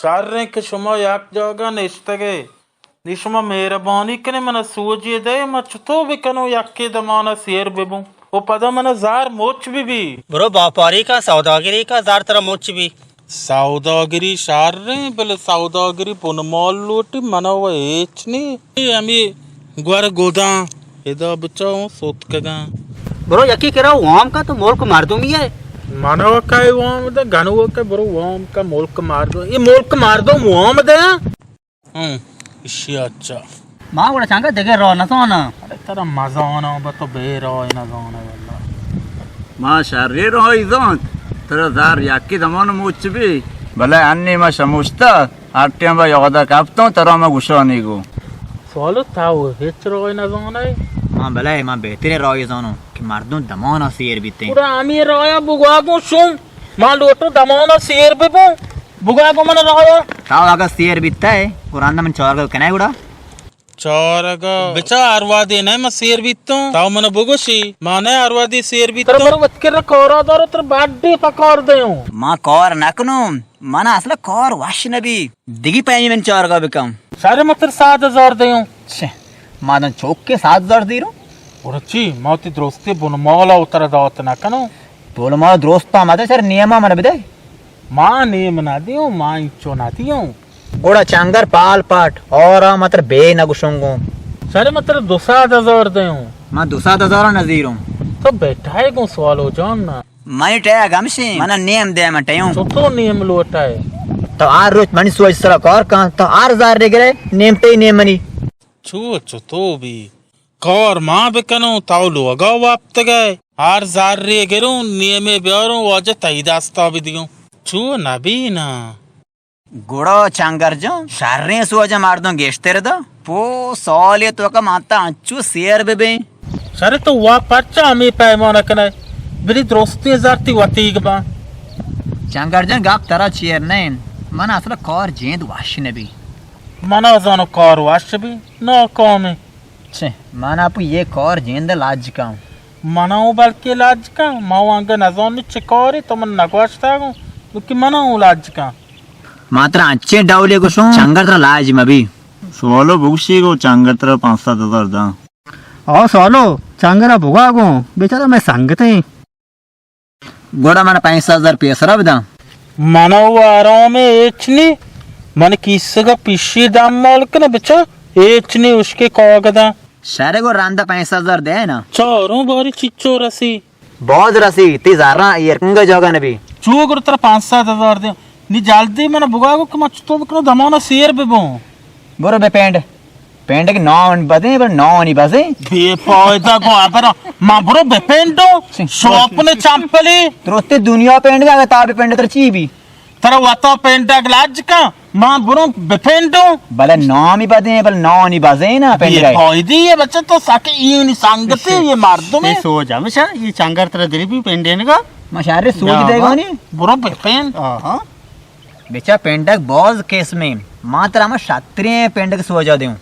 شریں کہ شما یک جاگہ نشتگے۔ نی شما مہربانی کنے، منا سوجے دے، ما چطور بکنوں یکے دمانا سیر ببوں؟ و پدا منا زار مچ ببی۔ برو باپاری کا، سوداگری کا، زار ترا مچ بی۔ سوداگری شریں، بلے سوداگری بنمال لوٹی، منا و ہیچ نی۔ اے ہمے گور گداں، ادا بچا اوں سوتکگاں۔ برو یکی کرا وام کا، تو ملک مردمی ہے۔ منا و کئے وام دے، گنو کہ برو وام کا، ملک مردم، اے ملک مردم وام دے۔ ہم، اشی اچھا۔ ما گڑا چنگا دگہ راہ نزاناں۔ ارے ترا مزاناں، بہ تو بے راہ نزاناں واللہ۔ ما شریں راہی زانت، ترا زار یکی دمان مچ بی۔ بلے انی ما شموشتا، ہر ٹیم با یادا کپتوں، ترا ما گوشانی گو۔ سوالو تاو ہچ راہ نزانے؟ ہاں بلے ما بہترین راہی زانوں کہ مردم دمانا سیر بیتیں۔ پورا ہمیں راہ بگوا گو شوم۔ ما لوٹوں دمانا سیر ببوں، بگا گو من رایا۔ تاو اگا سیر بیتا ہے، گو رندا من چارگا کنائے گڑا۔ چارگا؟ بچا ہر وادی نہ من سیر بیتوں، تاو من بگوشی، ما نہ ہر وادی سیر بیتوں۔ ترا برو وت کرا کارا دارو، ترا باڈی پکار دیوں۔ ما کار نکنوں، من اصلا کار وش نبی۔ دگی پیمی من چارگا بکم۔ سارے متر سات ہزار دیوں۔ چھ، ما دن چوک کے سات ہزار دیروں۔ اور چی، ما تی درستی بنمالا اترا دات نکنوں۔ بول ما درست آمدے سر نیما من بدے۔ ما نیم نہ دیوں، ما انچو نہ دیوں۔ گڑا چنگر پال پاٹ، اور آ متر بے نہ گشنگوں۔ سر متر دو سد ہزار دیوں۔ ما دو سد ہزار نہ زیروں۔ تو بیٹھائے گوں سوالو جان نا۔ منی ٹے گمشیں، منا نیم دے من ٹیوں۔ تو تو نیم لوٹائے۔ تو آر روچ منی سوچ سرا کار کن، تو آر زار رے گرے، نیم ٹے نیم منی۔ چو، چو تو بی۔ کار ما بکنوں، تاو لوگا وپتگئے۔ ہر زرے گروں، نیمے بیاروں، واجہ تئی دستا بدیوں۔ چو نبی نا۔ گڑا چنگر جان، شریں سوجا مردم گیشتر دا۔ پو سالے تو کا مانتا انچو سیر ببیں۔ شر تو وا پرچا ہمیں پیمانہ کنئے؟ بری درستیں زرتی وتیگ باں۔ چنگر جان گپ ترا چیر نین۔ من اصلا کار جیند وش نبی۔ منا زانو کار وش بی، ناکامیں۔ چہ، من اپو یہ کار جیند لج کن۔ منا اوں بلکہ لج کن، ما اوں انگہ نزانی چہ کاری تو من نگوشتگ اوں، بلکہ منا اوں لج کن۔ ما ترا انچیں ڈولے گوشوں، چنگر ترا لج مبی۔ سوالو بگوشی گو چنگر ترا پانچ سد ہزار داں۔ او سوالو، چنگرا بگا گوں، بیچارہ میں سنگتیں۔ گڑا من پنچ سد ہزار پیسرا بداں۔ من و آرام ہچ نی، من کیسگا پیشی دم مال کنہ بچا، ہچ نی اشکے کاغداں۔ شرے گو رندا پنچ سد ہزار دے نا۔ چاروں باری چچو رسی۔ باز رسی، تی زراں ایرکنگا جاگا نبی۔ چو گڑا ترا پنچ سد ہزار دے۔ نی جلدی من بگا گو کہ من چطور بکنو دمانا سیر ببوں۔ برو بہ پینڈ۔ پینڈگ نان بدیں، بل نانی بزیں۔ بے فائدہ گو ابرا۔ ما برو بپینڈو۔ چی؟ شاپ نے چمپلی۔ درستی دنیا پینڈگ، اگر تا بپینڈ تر چی بی؟ ترا وتا پینڈگ لج کن۔ ما برو بپینڈو۔ بلے نامی بدیں، بل نانی بزیں نا پینڈگ۔ بے فائدی ہے بچہ، تو ساکے اینی سنگتے، یہ مردم ہے۔ سوچ ہمیشہ، یہ چنگر ترا دری بی پینڈینگا۔ ما شہر سوچ دے گانی۔ برو بپینڈ۔ آہا۔ بچا پینڈگ باز قسمیں۔ ما ترا ہما شتریں پینڈگ سوجا دیوں۔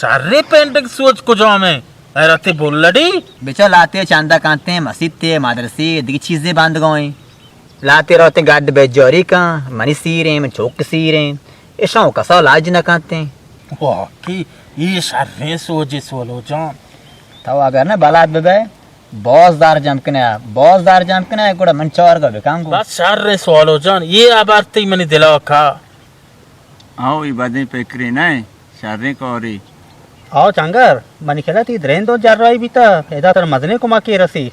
شریں پینڈگ سوج کجامیں؟ حیرت بلڈی؟ بچا لاتے چندہ کانتے، مسیتے، مدرسے، دگہ چیزے بندگائیں۔ لاتے روتے گڈ بیجاری کن، منی سیریں، من چوک سیریں۔ اشاں کسا لاج نہ کانتے۔ واقعی، یہ شریں سوجے سولو جان۔ تو اگر نہ بلد ببے، باز دار جم کنئے، باز دار جم کنئے، گڑا من چارگا بکن گو۔ بس شر سوالو جان، یہ ہبر تئی منی دلا کا۔ ہاو، ای بدیں پکرے نہ، شریں کارے۔ ہاو چنگر، منی خیالا تی درین دو جرائی بیتا، ادا تر مزنیں کمکے رسی۔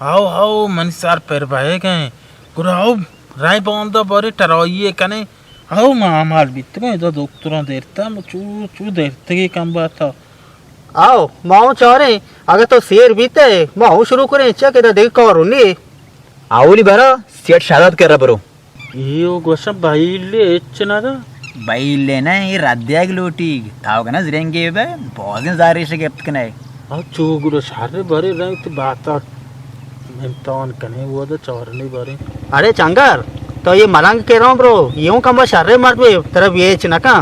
ہاو، ہاو، منی سر پر بہے گئے۔ گڑا ہاو، رائے باندا بارے ٹرائی کنے۔ او ما امال بیتگاں، ادا دکتراں دیرتا، ما چو، چو دیرتگی کم باتا۔ او، ما اوں چاریں، اگہ تو سیر بیتے، ما اوں شروع کریں، چیا کہ ادا دگہ کارو نی۔ اولی برا سیٹ شہزاد کرا برو۔ ایو گوشاں بائیلے ہچ نہ دا۔ بائیلے نہ، اے ردیگ لوٹی، تاو کنا زرنگے بے، بازیں زاریش گپت کنے۔ آ چو گڑا شر بارے رنگ تی باتاک امتحان کنے، ودا چارنے بارے۔ اڑے چنگر، تو یہ ملنگ کے روں برو، یہ اوں کم شر مرد بے، ترا ویچ نہ کن۔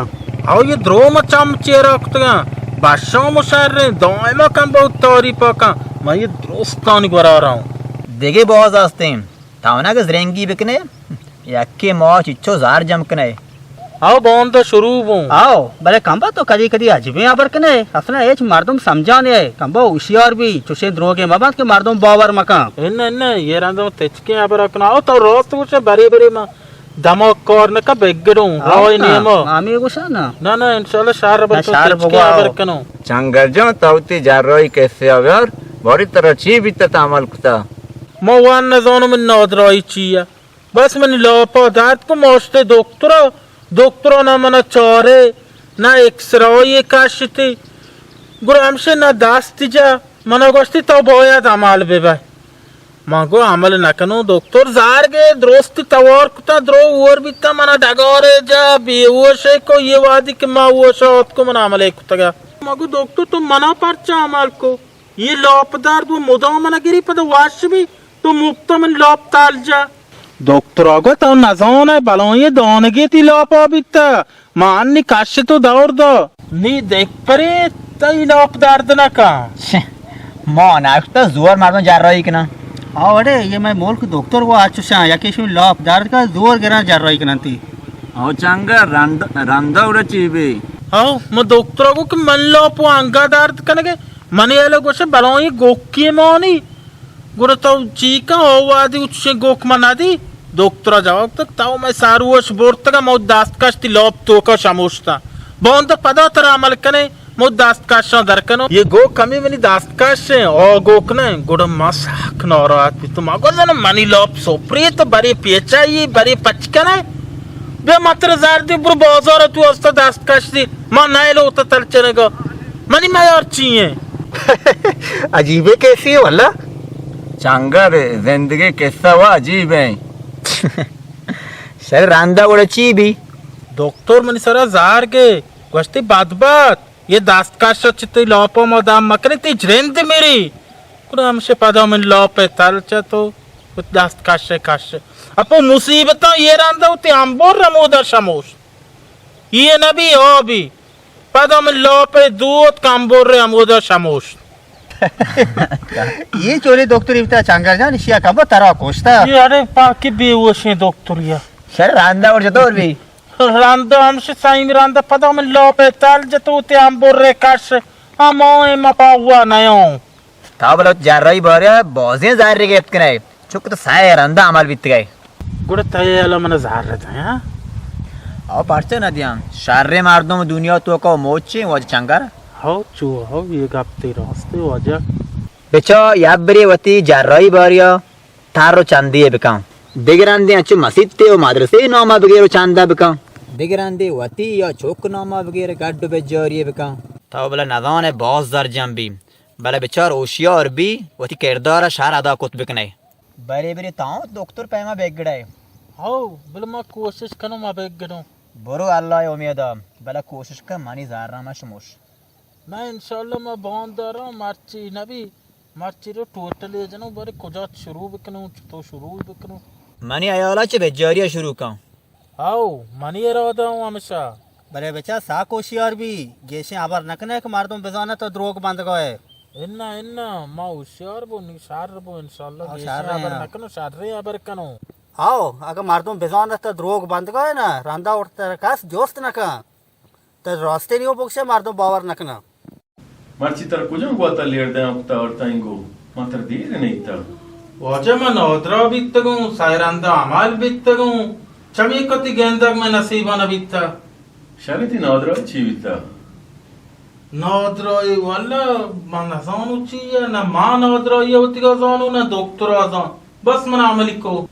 او یہ درو ما چم چیرا کتگاں، بشام و شر، دائما کم بہت تعریف کن، ما یہ درستانی گورا رہوں۔ دیگه باز ہستیں، تاونا کہ زرنگی بکنے، یکے ما چچو زار جم کنے۔ آؤ، باندا شروع بوں۔ آؤ، بلے کمبا تو کدی کدی عجیبیں ہبر کنے، اصلا ہچ مردم سمجھانے ئے۔ کمبا ہوشیار بی، چوشیں دروگے مبند کہ مردم باور مکن۔ انہ، انہ، یہ رندا تچکیں ہبر کنا۔ آؤ، تو راست گوشے، برے برے ما دماغ کار نکا بگڑوں، آؤ راہ نا، نیما۔ ما ہمے گوشاں نا۔ نہ، نہ، انشاءاللہ شر بر نہ، تو شر تچکیں بگو، ہبر آؤ۔ کنوں۔ چنگر جان، تو وتی جراحی کسے ءَ بیار، باری ترا چی بیتہ تو عمل کتہ؟ ما وان نزانم من نادراہی چی ءَ۔ بس منی لاپا درد کو، ما شتیں دکترا، دکترا نہ منا چارے، نہ ایکسرائی کشتی۔ گڑا ہمشے نہ دست جا، منا گوشتی تو باید عمل ببئے۔ من گو عمل نکنوں دکتر، زارگے درستی توار کتاں، درو ہور بیتاں، منا ڈگارے جا، بے ہوشے کو، یہ وادی کہ ما ہوش آتکو من عملے کتگا۔ من گو دکتر تو منا پرچا عمل کو؟ یہ لاپ درد و مدام منا گری پدا وش بی، تو مپتا من لاپ تال جا۔ دکترا گو تو نزانئے بلائیں دانگے تی لاپا بیتہ۔ ما انی کش تو دور دا۔ نی دک پرے تئی لاپ درد نہ کن۔ چہ، ما ناشتہ زور مردم جراحی کنن۔ آ وڑے، یہ مئے ملک دکتر وہ اچوشاں، یکے شوی لاپ درد کا زور گران جراحی کنن تی۔ او چنگا رند، رندا وڑا چی بی؟ او، ما دکترا گو کہ من لاپ و انگا درد کنگے، منی ایلو گوشے بلائیں گوکی مانی۔ گڑا تو چی کن؟ او وہدی چشیں گوک من ندی؟ دکترا جواب دات، تو مئے سروش برتگا، مئے دستکش تی لاپ توکا شموشتا۔ باندا پدا ترا عمل کنے، مئے دستکشاں در کنو۔ یہ گوک ہمے منی دستکش ہیں، او گوک نہ۔ گڑا ما سک ناراحت بیتوں، ما گوشت، زاناں منی لاپ سپری تو برے پیچائی، برے پچ کنے۔ بیا ما ترا زر دی، برو بازار تو استا دستکش دی، ما نئے لوتا تلچنگا۔ منی میار چی ہیں؟ عجیبیں کیسے ہے واللہ۔ چنگا رے، زندگی قصہ و عجیب ہیں۔ سر رندا گڑا چی بی؟ دکتر منی سرا زہر گے، گوشتی بدبخت، یہ دستکش چہ تئی لاپا ما دم مکنے، تئی جرند میری۔ گڑا ہمشے پدا من لاپ تل چہ تو دستکش کش۔ اپو مصیبتاں یہ رندا وتی امبور رمودا شموش۔ یہ نبی آبی۔ پدا من لاپ دوت کمبر ہمودا شموشت۔ یہ چوری دکتری بیتا چنگر جان، اشیا کمبا ترا کشتا۔ یہ اڑے پاکی بے ہوشیں دکتریا۔ شر رندا اور چطور بی؟ رندا ہمش سائیں رندا پدا من لاپ تل جتو تے امبر کش۔ ہمائیں ما پاوا نیاں۔ تا بلوت جرائی باریا بازیں زاری گپت کنے۔ چک تو سئے رندا عمل بیتگئے۔ گڑا تئی ہیالا من زہر دئے، ہاں؟ او پرچہ نہ دیاں؟ شریں مردم دنیا توکا موچیں واجہ چنگر۔ ہو چو، ہو یہ گپ تئی راستے واجہ۔ بچا یبرے وتی جرائی باریا تر و چندی بکن۔ دگرندے انچو مسیتے و مدرسے ناما بگیر و چندہ بکن۔ دگرندے وتی یا چک ناما بگیر گڈ و بجاری بکن۔ تو بلے نزانے باز زر جم بی، بلے بچار ہوشیار بی، وتی کردارا شر ادا کت بکنے۔ برے برے تاں دکتر پیما بگڑئے۔ ہو، بلے ما کوشش کنوں ما بگڑوں۔ برو اللہ ءِ امیدا، بلے کوشش کن منی زراں ما شموش۔ نہ انشاءاللہ ما بانداراں مرچی نبی، مرچی رو ٹوٹل جنوں برے کجا شروع بکنوں، چطور شروع بکنوں۔ منی حیالا چہ بجاریا شروع کن۔ ہاؤ، منی ارادہ ہوں ہمیشہ۔ بلے بچا ساک ہوشیار بی، گیشیں ہبر نکنے کہ مردم بزانت تو دروگ بندگائے۔ انا، انا، ما ہوشیار بو، نی شر بو، انشاءاللہ ہاں، گیشیں شر ہبر ہیں۔ نکنو، شریں ہبر کنو۔ ہاؤ، اگہ مردم بزانت تو دروگ بندگائے نا، رندا اڑتر کس جست نکن۔ تو راستے نیو بگشے مردم باور نکنن۔ مرچی ترا کجام گواتا لیڑ دیاں کتا اور تائیں گو؟ ما ترا دیر نیتا۔ واجہ من نادراہ بیتگوں، سائرندا عمل بیتگوں، چمی کتی گندگ میں نصیبا نبیتا۔ شر تی نادراہ چی بیتا؟ نادراہی واللہ من نزانو چی ہے، نہ ما نادراہی وتیگا زانو، نہ دکترا زان۔ بس من عملی کو۔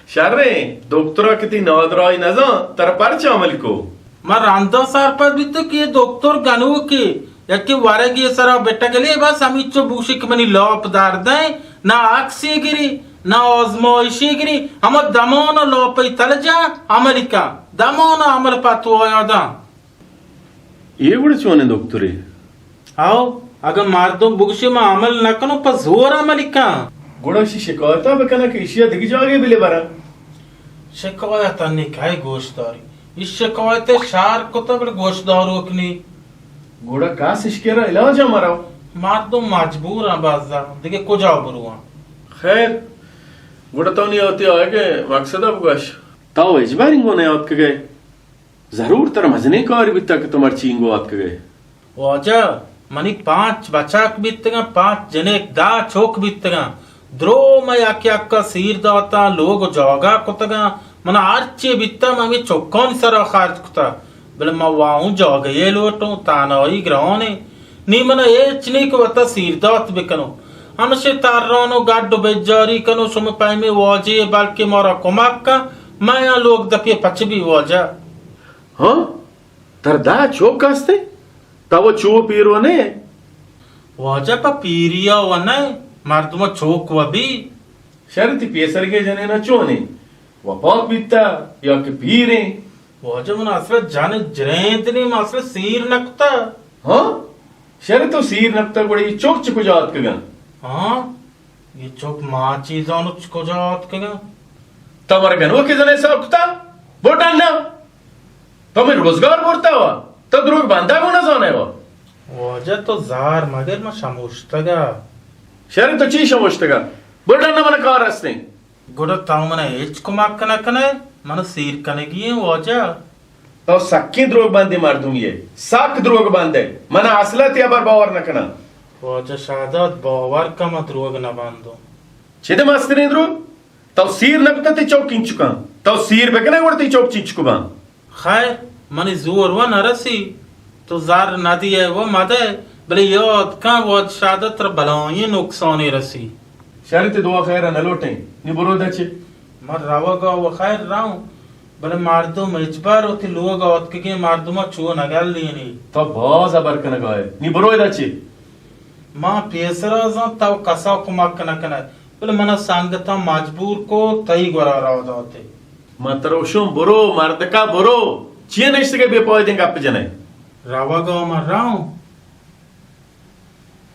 شریں، دکترا کہ تی نادراہی نزان، ترا پرچا عملی کو؟ من رندا سرپد بیتو کہ یہ دکتر گنوکی، یکی ورگی سرا بٹگلی، بس ہمیچو بوشی کہ منی لاپ دردیں، نہ عکسی گری، نہ آزمائشی گری، ہما دمان لاپی تلجا عملی کن، دمان عمل پتوایا دن۔ اے گڑا چونیں دکترے؟ ہاؤ، اگاں مردم بگوشی من عمل نکنوں، پہ زور عملی کن۔ گڑا اشی شکایتا بکناں کہ اشیا دگہ جاگے بلے براں۔ شکایت انی کئے گوش داری؟ ای شکایت شہر کتا بلے گوش داروک نی۔ گڑا کس اشکرا علاجا مرو۔ مردم مجبوراں بازا، دگہ کجا برواں؟ خیر، گڑا تو نی آتی آئے کہ مقصدا بگوش۔ تو اجباریں گوں نیاتکگئے؟ ضرور ترا مزنیں کارے بیتگ کہ تو مرچی اینگو آتکگ ئے۔ واجہ، منی پانچ بچک بیتگاں، پانچ جنک، دہ چک بیتگاں۔ درو من یک یکا سیر داتاں، لوگ و جاگہ کتگاں۔ منا ہرچی بیتہ، من ہمے چکانی سرا خرچ کتہ۔ بلے من واہوں جاگہے لوٹوں، تہنائی گرانیں۔ نی منا ہچ نی کہ وتا سیر دات بکنوں۔ ہمشے تران و گڈ و بجاری کنوں، شما پیمیں واجہے، بلکہ مارا کمک کن، من آ لوگ دپی پچ بی واجہ۔ ہاں؟ ترا دہ چک ہست انت؟ تو چو پیر و نہ ئے؟ واجہ پہ پیریا و نہ، مردم چک و بی۔ شر تئی پیسرگے جنینا چون انت؟ وپات بیتہ یا کہ پیر انت؟ واجہ من اصل جن جریند نی، من اصل سیر نکتہ۔ ہاں؟ شر تو سیر نکتہ گڑا اے چک چہ کجا آتکگاں؟ ہاں؟ اے چک ما چی زانوں چہ کجا آتکگاں؟ تو مارا گنوکے زن حساب کتا؟ برو ڈنا۔ تو من روزگار برتا وا۔ تو دروگ بندہ گوں نزانے وا۔ واجہ تو زار مگر، من شموشتگا۔ شر تو چی شموشتگا؟ برو ڈنا، من کار ہستیں۔ گڑا تو من ہچ کمک نہ کنے؟ من سیر کنگی ایں واجہ۔ تو سکیں دروگ بندیں مردمے ئے، سک دروگ بندے۔ من اصلا تئی ہبر باور نہ کناں۔ واجہ شہداد، باور کن، من دروگ نہ بندوں۔ چدے مستریں دروگ؟ تو سیر نہ کتہ تئی چک چنچکاں؟ تو سیر بکنے گڑا تئی چک چنچک باں؟ خیر، منی زور و نہ رسی، تو زر نہ دیئے و مدئے، بلے یاد کن واجہ شہداد ترا بلائیں نقصانے رسی۔ شر تئی دعا خیر نہ لوٹیں، نی برو ادا چہ۔ من روگا و خیر روں، بلے مردم ہچبر وتی لوگ آتکگیں مردما چو نگلینی۔ تو باز ہبر کنگا ئے، نی برو ادا چہ۔ ما پیسرا زانت تو کسا کمک نہ کنئے، بلے منا سنگتاں مجبور کو تئی گورا را داتے۔ من ترا گوشوں برو مردکا برو، چیئے نشتگئے بے پائدیں گپ جنئے؟ روگا من روں۔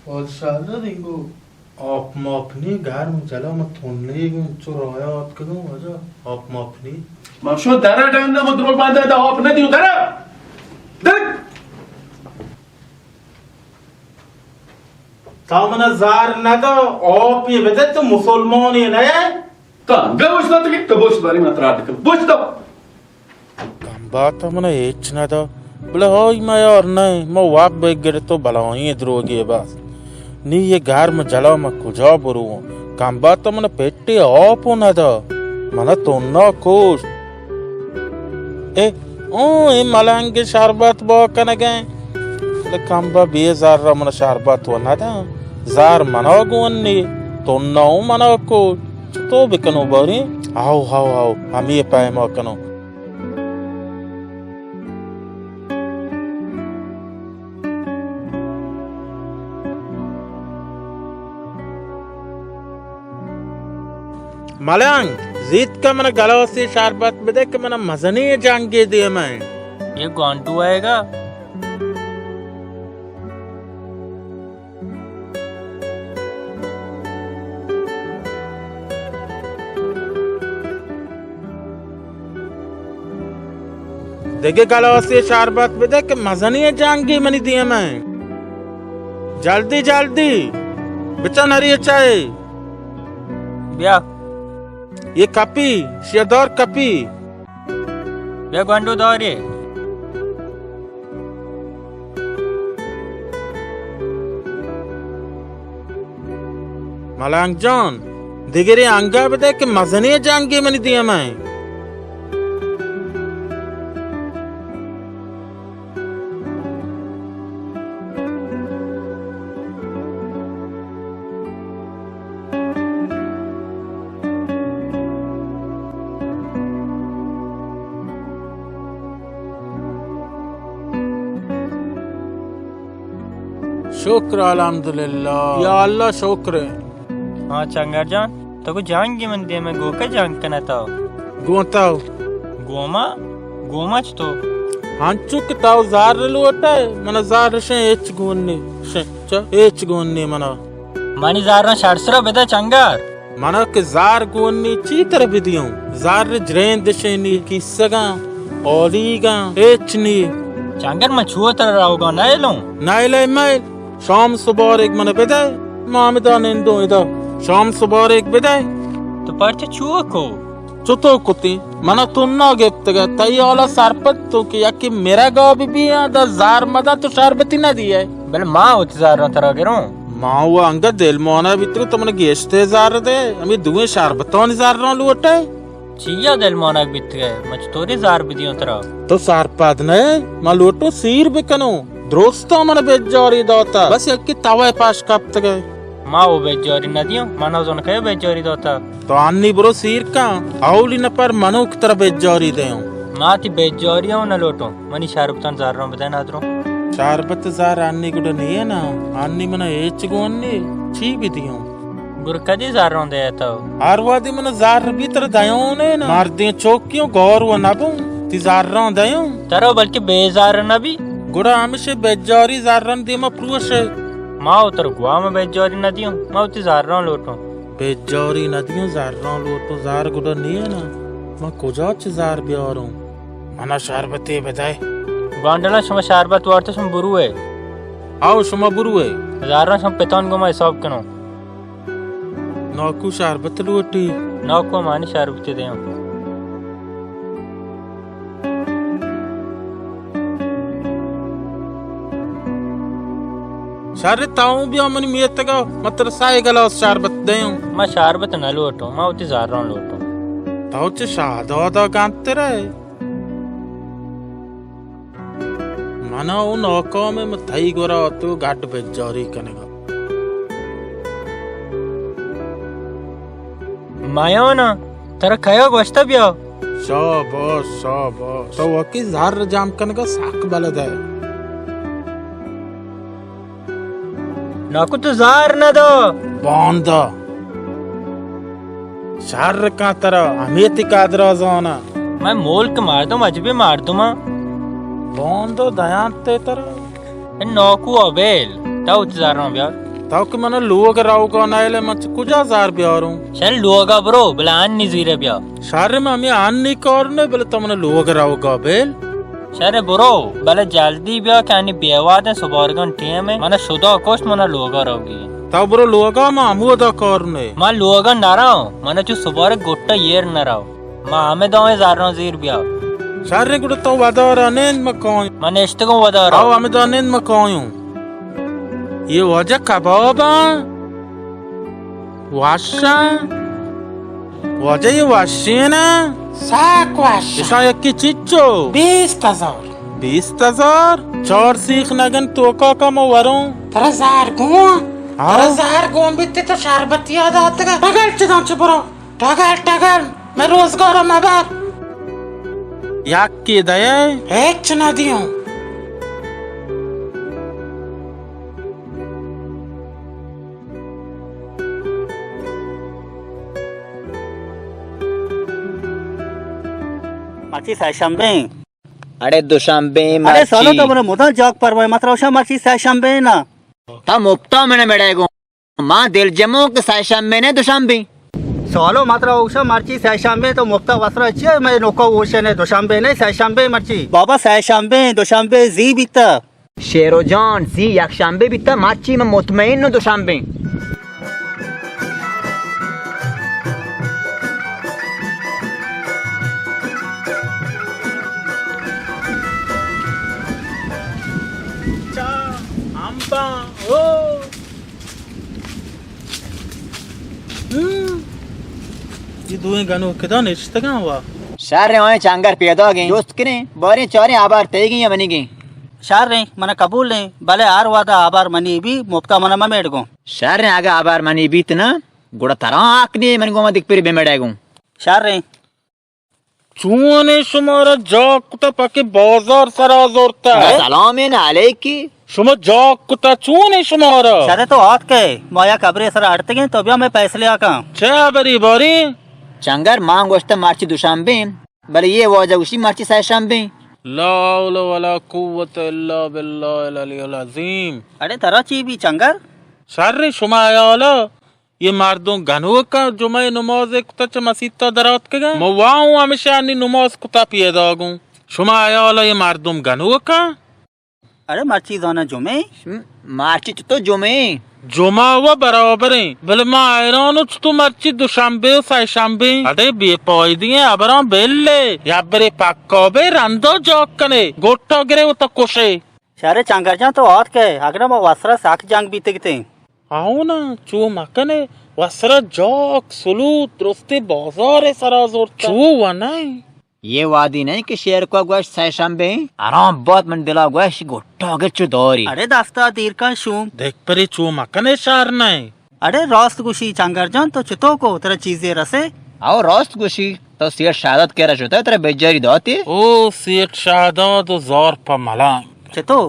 پادشاہ داد انگو۔ آپ ماپ نی، گرم جلا، من تنیگوں، چو رایا آتکگوں واجہ، آپ ماپ نی۔ من شو درا ڈنگا، من دروگ بندہ دا آپ نہ دیوں، درا۔ در۔ تا منا زار ندا، آپ یہ بدے، تو مسلمانی نہ ئے؟ تو انگا بوش داتگے، تو بوش باری من ترا دکم۔ بوش دو۔ کمبات من ہچ ندا، بلے ہائی میار نہ، ما وقت بگڑ تو بلائیں دروگے بس۔ نی یہ گرم جلا من کجا بروں؟ کمبات من پٹے آپ ندا، من تنا کوش۔ اے، اوں، اے ملنگ شربت با کنگیں۔ بلے کمبا بے زر من شربت و نداں۔ زر منا گون نی، تنا اوں منا کو۔ چتو بکنو باریں؟ ہاو، ہاو، ہاو، ہمے پیما کنو۔ ملنگ، زیت کہ من گلاسے شربت بدے کہ من مزنیں جنگے دیمیں۔ یہ گوانٹو آئے گا۔ دگہ گلاسے شربت بدے کہ مزنیں جنگے منی دیمیں۔ جلدی، جلدی۔ بچن ہری چائے۔ بیا۔ یہ کپی، شیدار کپی۔ بیا گونڈو دارے۔ ملنگ جان، دگرے انگا بدے کہ مزنیں جنگے منی دیما ایں۔ شکر الحمدللہ۔ یا اللہ شکر۔ ہاں چنگر جان، تو کو جنگی من دیما گوکا جنگ کنا تو؟ گون تو؟ گوما؟ گوما چ تو؟ ہنچو کہ تو زار لوٹے، منا زار شے ہچ گون نی، شے، چا، ہچ گون نی منا۔ منی زاراں شر سرا بدے چنگر۔ منا کہ زار گون نی چی تر بدیوں؟ زار جریند شے نی کیسگاں، اولیگاں، ہچ نی۔ چنگر من چو تر روگا نیلوں۔ نیلے میل، شام سبارگ من بدے، ما ہمدا نندوں ادا۔ شام سبارگ بدے۔ تو پرچہ چو کو؟ چتو کتی؟ منا تنا گپتگ ء، تئی حالا سرپد تو کہ یکے مرگا بہ بی آ، دا زار مدا تو شربتی نہ دیئے۔ بلے ما وتی زاراں ترا گروں۔ ما و انگت دلمانگ بیتگ تو من گیشتے زار دے، ہمے دوئیں شربتانی زاراں لوٹے۔ چیا دلمانگ بیتگ ئے؟ من چطوری زار بدیوں ترا؟ تو سرپد نہ ئے؟ من لوٹوں سیر بکنوں۔ درستاں من بجاری داتا، بس یکے توئے پاش کپتگ ئے۔ ما و بجاری ندیوں، من نزانوں کئے بجاری داتا۔ تو انی برو سیر کن، اولی نپر منو کہ ترا بجاری دیوں۔ ما تی بجاری ہوں نہ لوٹوں، منی شربتان زراں بدئے نادروں۔ شربت زر انی گڈا نیئے نا، انی منا ہیچ گون نی، چی بدیوں؟ گڑا کدی زراں دئے تو؟ ہر وہدی منا زر بی ترا دیوں نے نا، مردیں چوکیوں گور و نبوں، تی زراں دیوں۔ ترا بلکہ بے زر نبی۔ گڑا ہمشے بجاری زراں دیما پروشے۔ ما و ترا گوام بجاری ندیوں، ما وتی زراں لوٹوں۔ بجاری ندیوں، زراں لوٹوں، زر گڈا نیئے نا، من کجا چہ زر بیاروں؟ منا شربتے بدئے۔ گوانڈلاں شما شربت وارت، شما بروئے۔ آؤ، شما بروئے۔ زراں شما پتان گوما حساب کنوں۔ ناکو شربت لوٹی؟ ناکو مانی شربتے دیاں۔ شر، تاؤں بیا منی میتگا، من ترا سئے گلاس شربت دیاں۔ من شربت نہ لوٹوں، من وتی زراں لوٹوں۔ تو چہ شہدادا گنتر ئے؟ منا او ناکام، من تئی گورا تو گڈ بجاری کنگا۔ مایانا، ترا کیا گوشتا بیا؟ شاباش، شاباش۔ تو وکی زر جام کنگا سک بلد ئے۔ ناکو تو زار نہ دو۔ باندا۔ شر کن ترا، ہمے تی قدرا زانا۔ من ملک مردم عجبی مردم۔ باندا دیانتے ترا۔ اے ناکو ابیل، تو وتی زراں بیار۔ تو کہ من لوگ روگا نئیلے، من چہ کجا زر بیاروں؟ شر لوگا برو، بلے انی زیرے بیا۔ شر من ہمے انی کار نے، بلے تو من لوگ روگا بیل۔ شر برو، بلے جلدی بیا کہ انی بیوادیں سبارگان ٹیم ہے۔ من شدا کشت، من لوگا روگی۔ تو برو لوگا، من ہمودا کار نے۔ من لوگا نراں، من چو سبارگ گٹا ایر نراں۔ ما ہمے دائیں زراں زیر بیا۔ شریں گڑا تو ودارا نند، ما کایوں۔ من نشتگوں ودارا۔ او ہمے دا نند، ما کایوں۔ یہ واجہ کباباں؟ وشاں؟ واجہ یہ وشیناں؟ ساک وش۔ اشاں یکی چچو؟ بیست ہزار۔ بیست ہزار؟ چار سیخ نگن توکا کا ما وروں۔ ترا زار گون؟ ہاں؟ ترا زار گون بیتے تو شربتی یاد آتگا۔ بگل چداں چہ برو۔ ٹگل، ٹگل، مئے روزگار ء مبر۔ یکے دئے؟ ہچ نہ دیوں۔ مرچی سئے شمبے ایں۔ اڑے دوشمبے ایں مرچی۔ سالو تو منا مدام جاک پروائے، مطلب اوشا مرچی سئے شمبے ایں نا۔ تا مپتا منا مڑے گو۔ ما دلجموں کہ سئے شمبے نہ دوشمبے۔ سالو مترا اوشا مرچی سئے شمبے تو مپتا وسرا چیئے؟ مئے نوکا اوشے نہ دوشمبے نہ سئے شمبے مرچی۔ بابا سئے شمبے، دوشمبے زی بیتا۔ شیرو جان، زی یک شمبے بیتا، مرچی من مطمئن نو دوشمبے۔ چا، امبا، او۔ ہم۔ اے دوئیں گنوک ادا نشتگاں وا۔ شر ایں، آئیں چنگر پیداگیں۔ جست کنیں، باریں چاریں آبار تئیگیں یا منیگیں۔ شر ایں، منا قبول ایں، بلے ہر وہدا آبار منی بی، مپتا منا ممیڑ گوں۔ شر ایں، اگہ آبار منی بیت نا، گڑا ترا حق نی منی گوما دگہ پری بمڑے گوں۔ شر ایں۔ چونیں شمارا جاک کتا پکے بازار سرا زورتا؟ سلام علیکی۔ شما جاک کتا چونیں شمارا؟ شر تو آتکے، ما یک ہبرے سرا اڑتگیں، تو بیا مئے فیصلے آ کن۔ چہ ہبری باری؟ چنگر، ما گوشتا مرچی دوشمبے، بلے یہ واجہ گوشی مرچی سئے شمبے۔ لا حول ولا قوت الا باللہ العلی العظیم۔ اڑے ترا چی بی چنگر؟ شر شما حیالا یہ مردم گنوکاں، جمعہ نماز کتا چہ مسیتا دراتکگاں۔ ما واہوں ہمیشہ انی نماز کتا پیداگوں۔ شما حیالا یہ مردم گنوکاں؟ اڑے مرچی زاناں جمعہ؟ م-، مرچی چتو جمعہ؟ جمعہ و برابر ایں، بلے ما حیران و چتو مرچی دوشنبے و سئے شنبے ایں۔ اڑے بے پائدی ایں ہبراں بل ئے، یا برے پکا بے رندا جاک کنے، گٹا گرے و تا کشے۔ شرے چنگر جان تو آتکئے، اگنا ما وسرا سک جنگ بیتگتیں۔ آؤ نا، چو مکنے، وسرا جاک سلوت درستی بازار سرا زورتا۔ چو ونئے؟ یہ وادی نہیں کہ شیر کو گوشت سئے شنبے ایں؟ آرام بات من دلا گوشت گٹا گر چو داری۔ اڑے دستا دیر کن شوم۔ دیکھ پرے چو مکنے شر نئے۔ اڑے راست گوشی چنگر جان، تو چتو کو ترا چیزے رسے؟ او راست گوشی، تو سیٹ شہداد کرا شتا ترا بجاری داتی؟ او سیٹ شہداد و زار پا ملنگ۔ چتو؟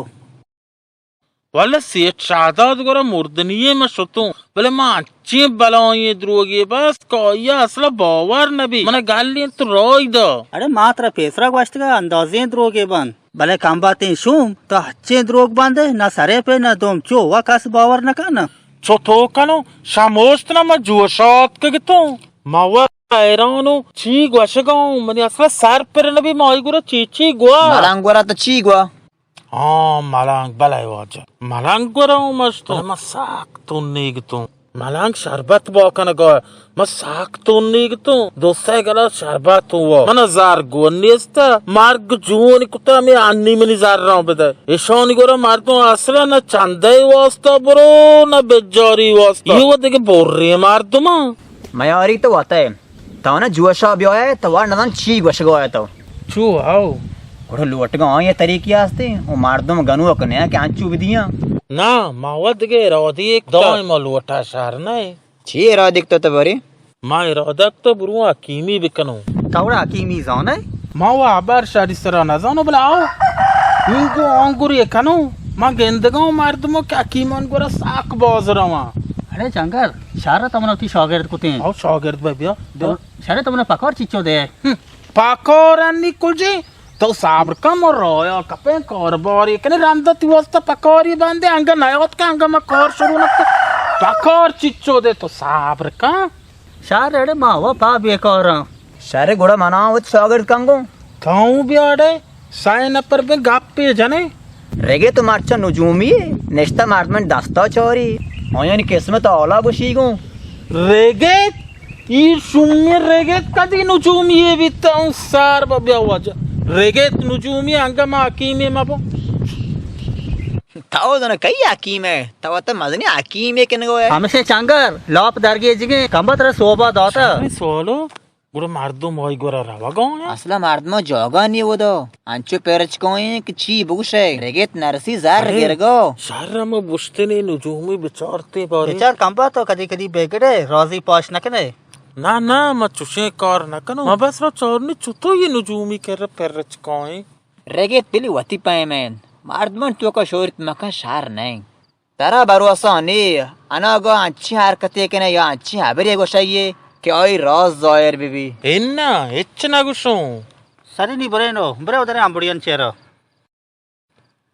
ولے سیٹ شہداد گورا مردنی ایں ما شتوں، بلے ما انچیں بلائیں دروگے بس کہ آئی ء اصلا باور نہ بی۔ من ء گل انت تو رائی دا۔ اڑے ما ترا پیسرا گوشتگ ء اندازیں دروگے بنت، بلے کمباتیں شوم تو ہچیں دروگ بندے، نہ سرے پہ نہ دوم، چو و کس باور نہ کن۔ چو تو کنو شموشت نہ ما جوش آتکگ توں۔ ما و حیرانوں چی گوشگاؤں، منی اصلا سر پر نہ بی، ما آئی گورا چی چی گوا۔ ملنگ گورا تو چی گوا؟ ہاں، ملنگ، بلے واجہ۔ ملنگ گورا اوں مستوں۔ بلے ما ساک تنیگ توں۔ ملنگ شربت با کنگا۔ ما ساک تنیگ توں۔ دو سئے گلاس شربت ہوا۔ منا زر گون نیست۔ مرگ جون کتا، ہمے انی منی زراں بدے۔ ایشانی گورا مردم اصلا نہ چندے واسطہ برو، نہ بجاری واسطہ۔ یہ و دگہ بری مردماں۔ میاری تو وتئے۔ تو نہ جوشا بیائے، تو وار نزان چی گوشگا ئے تو۔ چو ہاو۔ گڑا لوٹگا آں یہ طریقے ہستے، او مردم گنوک نیا کہ انچو بدیاں۔ نا، ما و دگہ ارادی ایک دائم لوٹا شر نہ۔ چی ارادی تو تو بری؟ ما ارادہ تو برو حکیمی بکنوں۔ تو وڑا حکیمی زانے؟ ما و ہبر شری سرا نزانو بلا آو۔ اونگو آنگوری کنوں۔ ما گندگاں مردمو کہ حکیمان گورا ساک باز رواں۔ اڑے چنگر، شر تو منا وتی شاگرد کتیں۔ او شاگرد بہ بیا، بیا۔ شر تو منا پکار چیچو دے۔ ہم، پکار انی کجے؟ تو صبر کن، ما رایا کپیں کارباری کنی، رندا تی واسطہ پکاری بندے، انگا نیات کہ انگا ما کار شروع نہ کن۔ پکار چیچو دے، تو صبر کن۔ شر اڑے ما و پا بیکاراں۔ شر گڑا منا وت شاگرد کنگو۔ تاؤں بیاڑے۔ سئے نپر بہ گپے جنے۔ رگت مرچا نجومی ئے، نشتہ مردمانی دستا چاری۔ آیانی قسمت حالا گوشی گوں۔ رگت؟ ای شومی رگت کدی نجومی ئے بیتا؟ اوں سر بہ بیا واجہ۔ رگت نجومی انگا ما حکیمی مبو۔ تو دن کئی حکیم ئے؟ تو وت مزنی حکیمی کنگو ئے۔ ہمشے چنگر، لاپ درگیجگیں، کمبت را صوبہ داتا۔ سوالو؟ گڑا مردم آئی گورا روگ ء انت؟ اصلا مردم ء جاگہ نی اودا، انچو پرچکائیں کہ چی بگوشئے، رگت نرسی زر ارے، گرگا۔ شر ہم گوشتنے نجومی بچارتے بارے۔ بچار کمبا تو کدی کدی بگڑے، رازی پاش نہ کنے۔ نہ نہ، ما چوشیں کار نہ کنوں۔ ما بس را چارنی چتو یہ نجومی کر پرچکائیں۔ رگت بلی وتی پیمین، مردمان توکا شورت مکن شر نہ انت۔ ترا بھروسہ نی، اناگہ انچیں حرکتے کنے یا انچیں ہبرے گوشئے کہ آئی راز ظاہر بہ بی۔ اناں، ہچ نہ گوشوں۔ سری نی برے نو، برے ادرے امبڑیان چیرا۔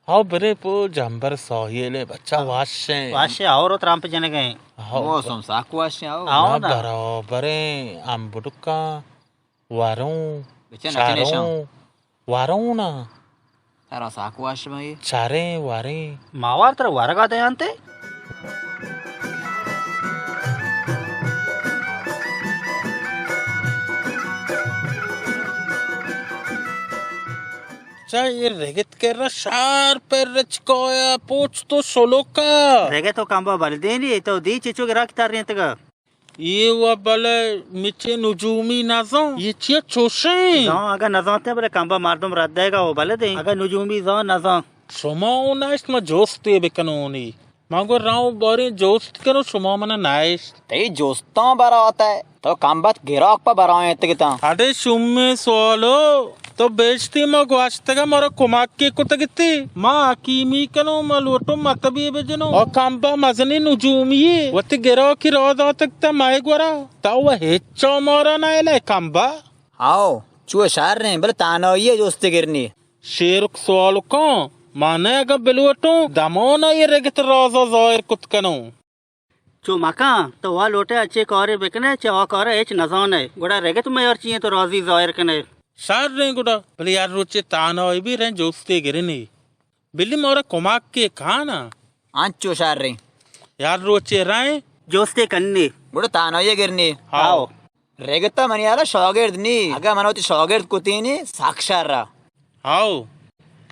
ہاو برے پو جمبر ساحلے بچا واشیں۔ واشیں اور ترامپ جنگیں۔ ہاو۔ موسم ساک واشیں ہاو۔ ہاو نا نا۔ برابریں امبڑکاں۔ وروں، بچن چاروں، اچنیشاں۔ وروں نا۔ ترا ساک واش بئی۔ چاریں، وریں۔ ماوار ترا ورگا دیانتے؟ چا اے رگت کرا شار پر رچکایا پوچ تو شلوکا۔ رگت و کمبا بلدینی، تو دی چچو گراک ترینتگا۔ اے و بلے مچے نجومی نزان۔ اے چیا چوشیں؟ زان اگاں نزانتے بلے کمبا مردم رد دئیگا و بلے دیں۔ اگاں نجومی زان نزان۔ شما و نشت ما جستے بکنونی۔ ما گو راو باریں جست کنو شما منا نشت۔ تئی جستاں برات ئے۔ تو کمبت گراک پہ برائینتگ اتاں۔ اڑے شومیں سوالو، تو بیشتی ما گوشتگ مارا کمکے کتگ اتی۔ ما حکیمی کنوں، ما لوٹوں مطبی بجنوں۔ او کمبا مزنی نجومی ئے۔ وتی گراکی را داتگ تا مئے گورا۔ تو و ہچا مارا نہ الے کمبا۔ آؤ، چو شر ایں، بلے تانائی ء جست گرنی۔ شیرک سوالکاں، ما نہ اگاں بلوٹوں، دمان ء اے رگت رازا ظاہر کت کنوں۔ چو مکن، تو وا لوٹئے اچے کارے بکنئے، چہ آ کارا ہچ نزانئے، گڑا رگت میار چی انت تو رازی ظاہر کنئے۔ شریں گڑا، بلے ہر روچے تانائی بی ریں جستے گرنی۔ بلی مورا کمک کے کانا۔ انچو شر ایں۔ یار روچے رائیں۔ جوستے کننے۔ گڑا تانائی گرنے۔ ہاؤ۔ رگتا منی حالا شاگرد نی۔ اگا من وتی شاگرد کتینی، سک شر ء۔ ہاؤ۔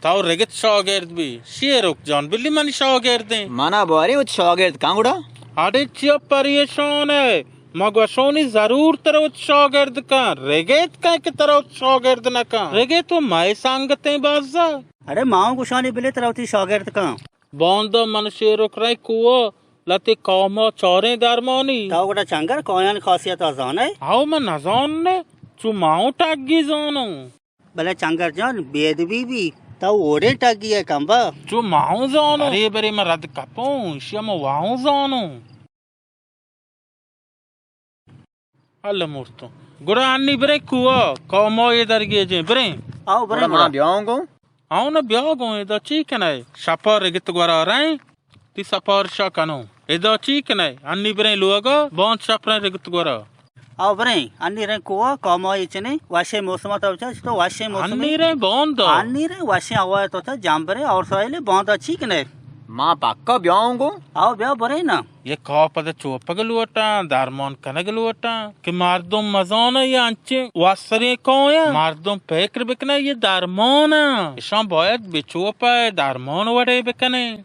تو رگت شاگرد بی۔ شیرک جان بلی منی شاگرد ایں۔ منا باری وتی شاگرد کن گڑا۔ اڑے چیا پریشان ئے؟ ما گوشونی ضرور ترا وت شاگرد کن، رگیت کن کہ ترا وت شاگرد نہ کن۔ رگیت و مئے سنگتیں بازا۔ اڑے ما اوں گوشانی بلے ترا وتی شاگرد کن۔ باندا من شیرک رئے کوہ لتے کاما چاریں درمانی۔ تو گڑا چنگر کایانی خاصیت ء زانئے؟ ہاو من نزان نے، چو ما اوں ٹگی زانوں۔ بلے چنگر جان، بے ادبی بی، تو اوڑے ٹگی ئے کمبا۔ چو ما اوں زانوں۔ ارے برے من رد کپوں، ایشی ء من واہوں زانوں۔ اللہ مرتوں۔ گڑا انی برے کوہ، قوم ء اے درگیجیں، بریں۔ آؤ، بریں گڑا گڑا۔ ما بیاؤں گوں۔ آؤ نہ بیا گوں، ادا چی کنئے؟ شپا رگت گورا رئیں۔ تی سپارشا کنوں۔ ادا چی کنئے؟ انی بریں لوگا، بانت شپ رئیں رگت گورا۔ آؤ بریں، انی رئیں کوہ، کامائی چنے، وشیں موسم تو چا، تو وشیں موسم۔ انی رئیں باندا۔ انی رئیں وشیں ہوا تو چا، جام برے اور سائلے باندا چی کنئے؟ ما پکا بیاؤں گو۔ آؤ بیا بریں نا۔ یہ کا پد چوپگ لوٹاں، درمان کنگ لوٹاں، کہ مردم مزانہ یہ انچیں وسریں کایاں، مردم فکر بکنہ یہ درماناں۔ اشاں باید بچوپئے درمان وڑے بکنیں۔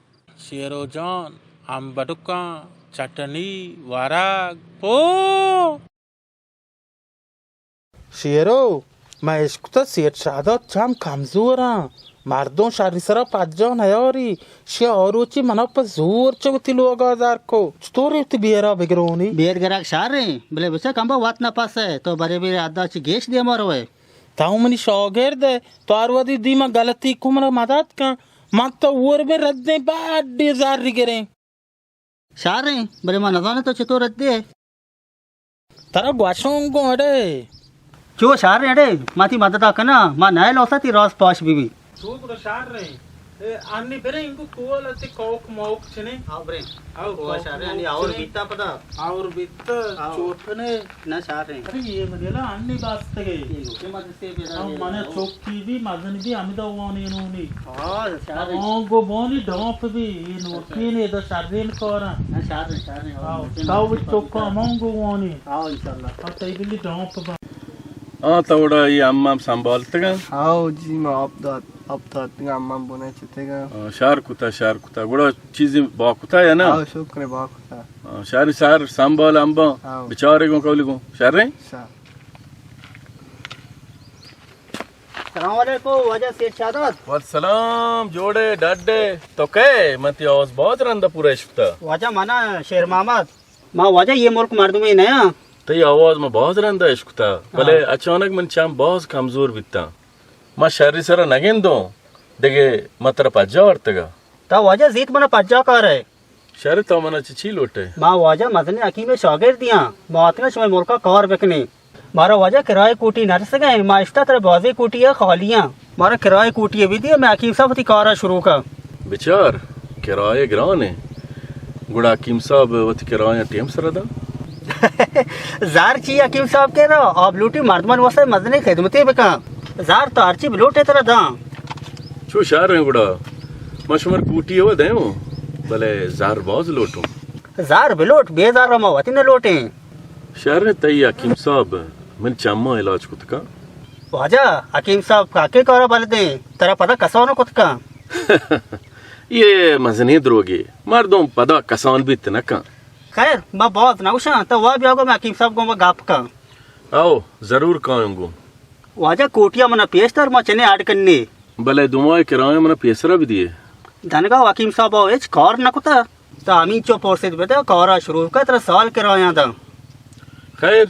شیرو جان، امبڈکاں، چٹنی، ورگ، پو۔ شیرو، من اشکتہ سیٹ شادات چم کمزوراں۔ مردم شری سرا پجا نیاری۔ شی آروچی منا پہ زور چہ وتی لوگا در کو۔ چطوری وتی بیرا بگرونی؟ بیر گرگ شریں، بلے بچہ کمبا وت نہ پسے۔ تو برے برے ادا چی گیش دیما روے۔ تو منی شاگرد ئے، تو ہر وھدی دیما غلطی کو، منا مدد کن۔ من تو ہور بہ ردیں، بڈی زر گریں۔ شریں، بلے ما نزاناں تو چطور رد دے۔ ترا گوشوں گوں اڑے۔ چو شریں اڑے، ما تی مددا کناں، ما نئے لوسا تی راز پاش بی بی۔ چو گڑا شریں۔ اے، انی بریں انگو کول اتے کوک موک چنے۔ آؤ بریں۔ آؤ، کوک شریں، موک انی آؤر چنے۔ بیتا پدا۔ آؤر بیتا، آؤ۔ چوپنے۔ نہ شریں۔ ارے، یہ مدلا انی باستگے۔ یہ لوٹے مدرسے پیدا ہم یہ منے آؤ۔ چوکی بھی مزن بھی ہمیں دا وانی نونی۔ ہاں، شریں۔ ہاں، گو بانی ڈانپ بھی، یہ نوکی نے دا شرین کارا۔ نہ، شریں، شریں۔ ہاں، ہاں، تاو بھی چوکا ہمان گو وانی۔ ہاں، انشاءاللہ۔ ہاں، تئی بلی ڈانپ با۔ ہاں، تو وڑا یہ امام سنبھالتگا؟ ہاں جی، ما آپ دات، آپ داتگا، امام بنے چتگا۔ ہاں، شر کتا، شر کتا۔ گڑا چیزی با کتا یا نا؟ ہاں، شکر با کتا۔ ہاں، شر، شر سنبھال امبا۔ ہاں۔ بچارے گوں کولی گوں۔ شریں؟ شر۔ سلام علیکم واجہ سیٹھ شاداد۔ وعلیکم سلام، جوڑے ڈڈے۔ تو کئے؟ من تی آواز باز رندا پورا اشکتا۔ واجہ منا شیر محمد۔ ما واجہ یہ ملک مردمے نیاں۔ تئی آواز ما باز رندا اشکتا، بلے ہاں۔ اچانک من چم باز کمزور بیتاں۔ ما شری سرا نگندوں، دگہ ما ترا پجا آورتگا۔ تا واجہ زیت منا پجا کارے۔ شر، تو منا چہ چی لوٹے؟ ما واجہ مزنیں حکیمے شاگردیاں، ما آتگاں شمئے ملکا کار بکنیں۔ مارا واجہ کرائے کوٹی نرسگیں، ما اشتا ترا بازیں کوٹی ء خالیاں۔ مارا کرائے کوٹی ء بدیے، مئے حکیم صاحب وتی کارا شروع کا۔ بچار، کرائے گران ایں۔ گڑا حکیم صاحب وتی کرایاں ٹیم سرا داں۔ زر چی حکیم صاحب کرا؟ آپ لوٹی مردمان واسطہ مزنیں خدمتے بکاں۔ زر تو ہرچی بلوٹے ترا داں۔ چو شر ایں گڑا، ما شمار کوٹی ء دئیوں، بلے زر باز لوٹوں۔ زر بلوٹ، بے زر ما وتی نہ لوٹیں۔ شر ایں، تئی حکیم صاحب من چماں علاج کت کن۔ واجہ، حکیم صاحب کاکے کارا بلدیں، ترا پدا کسانو کت کن۔ یہ مزنیں دروگے، مردم پدا کسان بیت نہ کن۔ خیر، ما باز نہ گوشاں، تو وا بیا گو، من حکیم صاحب گوں گپ کن۔ او، ضرور کایوں گوں۔ واجہ کوٹیا منا پیش دار، ما چنے اڈ کنی۔ بلے دومائی کرایہ منا پیسرا بدیے۔ دنگا حکیم صاحب ہچ کار نہ کتا۔ تا ہمینچو پرسیت بدے، کارا شروع کا، ترا سال کرایاں داں۔ خیر،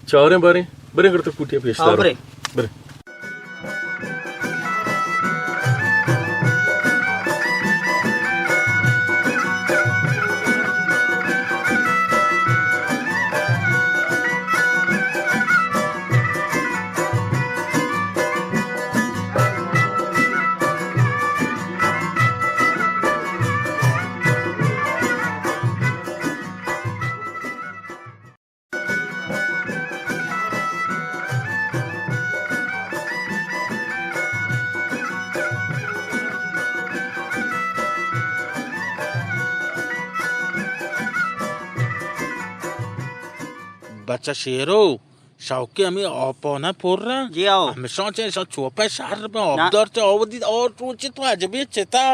چاریں باریں، بریں گڑا تو کوٹیا پیش آ، دارو۔ بریں۔ بریں۔ بچہ شیرو، شوقی ہمیں آپا نہ پر رہا۔ جی آؤ۔ ہمیشہ چے شو چوپے شر بہ آبدار چے آودی اور روچی تو عجبی چتا۔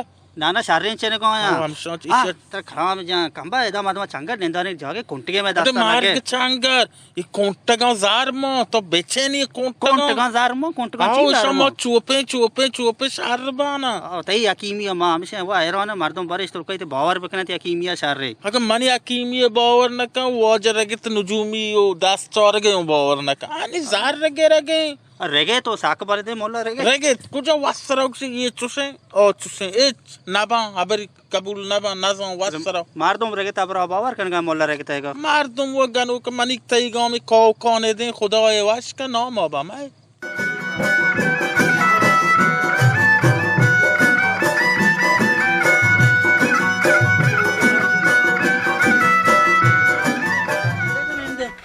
نہ، نہ، شریں چے نہ گویاں۔ ہاں، ہمیشہ چے آ، شر۔ تر خرام جان، کمبا ادا مردم چنگر نندانی جاگے کنٹگے میں دستا مارگ لگے۔ چنگر، یہ کنٹگاں زار ما، تو بیچے نہیں کنٹگاں۔ کنٹگاں زار ما، کنٹگاں آؤ، چی زار ما؟ شما چوپے، چوپے، چوپے شر بانا۔ آؤ، تئی حکیمی ما ہمیشہ وہ حیران مردم برش تو کہتے باور بکنے تے حکیمی شر رے۔ اگر منی حکیمی باور نہ کن، واجہ رگت نجومی و دست چارگے باور نہ کن۔ آنی زار رگے رگے۔ رگے تو ساک بردے مولا رگے۔ رگے کجا وسرا کسی یہ چوشیں، او چوشیں، اچ نبا، ابری قبول نبا، نزان وسرا۔ مردم رگے تبرا باور کنگا مولا رگے تیگا۔ مردم و گنوک منیک تیگا می کاو کانے دیں، خدای وش کا نام آبا میں۔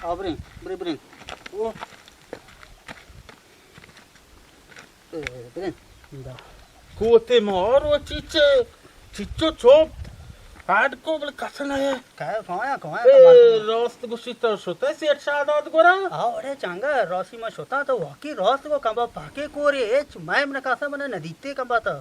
آبرین، برین، برین۔ او۔ اے، برین۔ دا۔ کوتے مارو چیچے، چیچو چوپ۔ ہڈ کو بل کس نہ ہے۔ کہے کھایا، کھایا اے، تو مارو۔ راست گوشی تو شتے سیٹ شاداد گورا؟ آ، اڑے چنگا، راستی ما شتا تو واقعی راست گو کمبا پاکے کورے، اچ میں من کاسا من ندیتے کمبا تا۔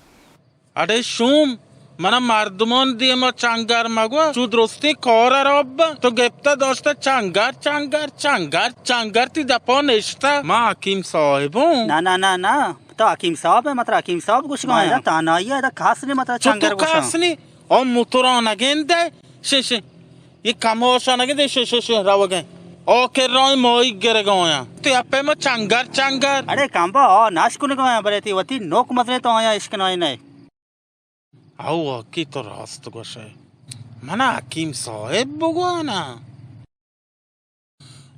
اڑے شوم، منا مردمان دیما چنگر مگو، چو درستیں کار حراب با۔ تو گپتا داشتا چنگر، چنگر، چنگر، چنگر تی دپا نشتا۔ ما حکیم صاحبوں۔ نہ، نہ، نہ، نہ۔ تو حکیم صاحب ہے، مطلب حکیم صاحب گوش گا۔ ادا تانائی ہے، ادا کاس نے مطلب تو، چنگر تو گوشاں۔ کاس نے؟ او موتورا نگندے؟ شے، شے۔ یہ کماشا نگندے؟ شے، شے، شے، روگیں۔ او کہ رائے مائی گرگایا۔ تو اپے ما چنگر، چنگر۔ اڑے کمبا، او ناش کنگایا، بلے تی وتی نوک مزنے تو آیا اشکنائی نئے۔ او واقعی تو راست گوشئے۔ منا حکیم صاحب بگوانا۔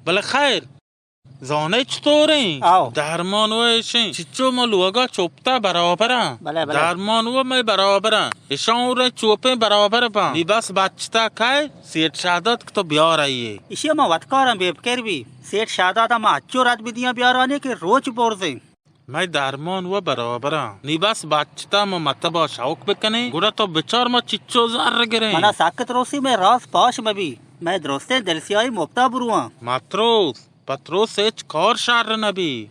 بلے خیر، زانئے چطوریں؟ آؤ۔ درمان و ایشیں۔ چچو ما لوگا چوپتا برابراں۔ بلے، بلے۔ درمان و مئے برابراں۔ اشاں اور چوپیں برابر باں۔ نی بس بچتا کئے، سیٹ شاداد کہ تو بیار آئیے۔ اشی ما وتکاراں بے فکر بی۔ سیٹ شاداد ما اچو رد بدیاں بیارانی کہ روچ برزیں۔ مئے درمان و برابراں۔ نی بس بچتا ما متبا شوق بکنیں، گڑا تو بچار ما چچو زر گریں۔ منا سک تروسی مئے راز پاش مبی، مئے درستیں دلسیاہی مپتا برواں۔ متروس، پتروس ہچ کار شر نبی۔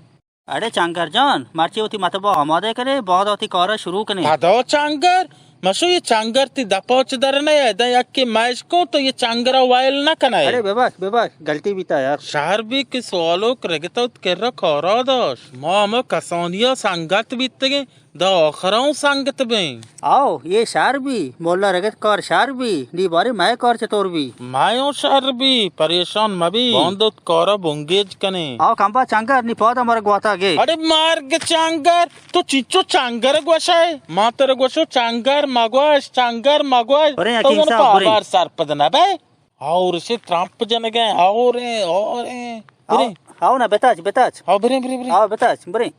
اڑے چنگر جان، مرچی وتی متبا آمادہ کنے، بادا وتی کارا شروع کنے۔ پدا چنگر؟ مشو یہ چنگر تی دپا چ در نئے، داں یکے مئیش کو تو یہ چنگرا وائل نہ کنئے۔ ارے ببخش، ببخش، غلطی بیتا یار۔ شر بی کہ سوالوک رگتوت کرا کارا داشت۔ ما ہمو کسانیا سنگت بیتگیں، داں آخرا اوں سنگت بیں۔ آؤ، یہ شر بی، مولا رگت کار شر بی، نی بارے مئے کار چطور بی؟ مئے اوں شر بی، پریشان مبی۔ باندوت کارا بنگیج کنیں۔ آؤ کمبا چنگر، نی پادا مارا گواتا گے۔ اڑے مارگ چنگر، تو چنچو چنگر گوشئے؟ ما ترا گوشو چنگر مگوش، چنگر مگوش۔ بریں تو حکیم من صاحب، بریں۔ پاوار سرپد نہ بئے۔ اور سے ترمپ جنگیں، اور ہیں، اور ہیں۔ آؤ، بریں۔ آؤ نا، بتاچ، بتاچ۔ آؤ، بریں، بریں، بریں۔ آؤ، بتاچ، بریں۔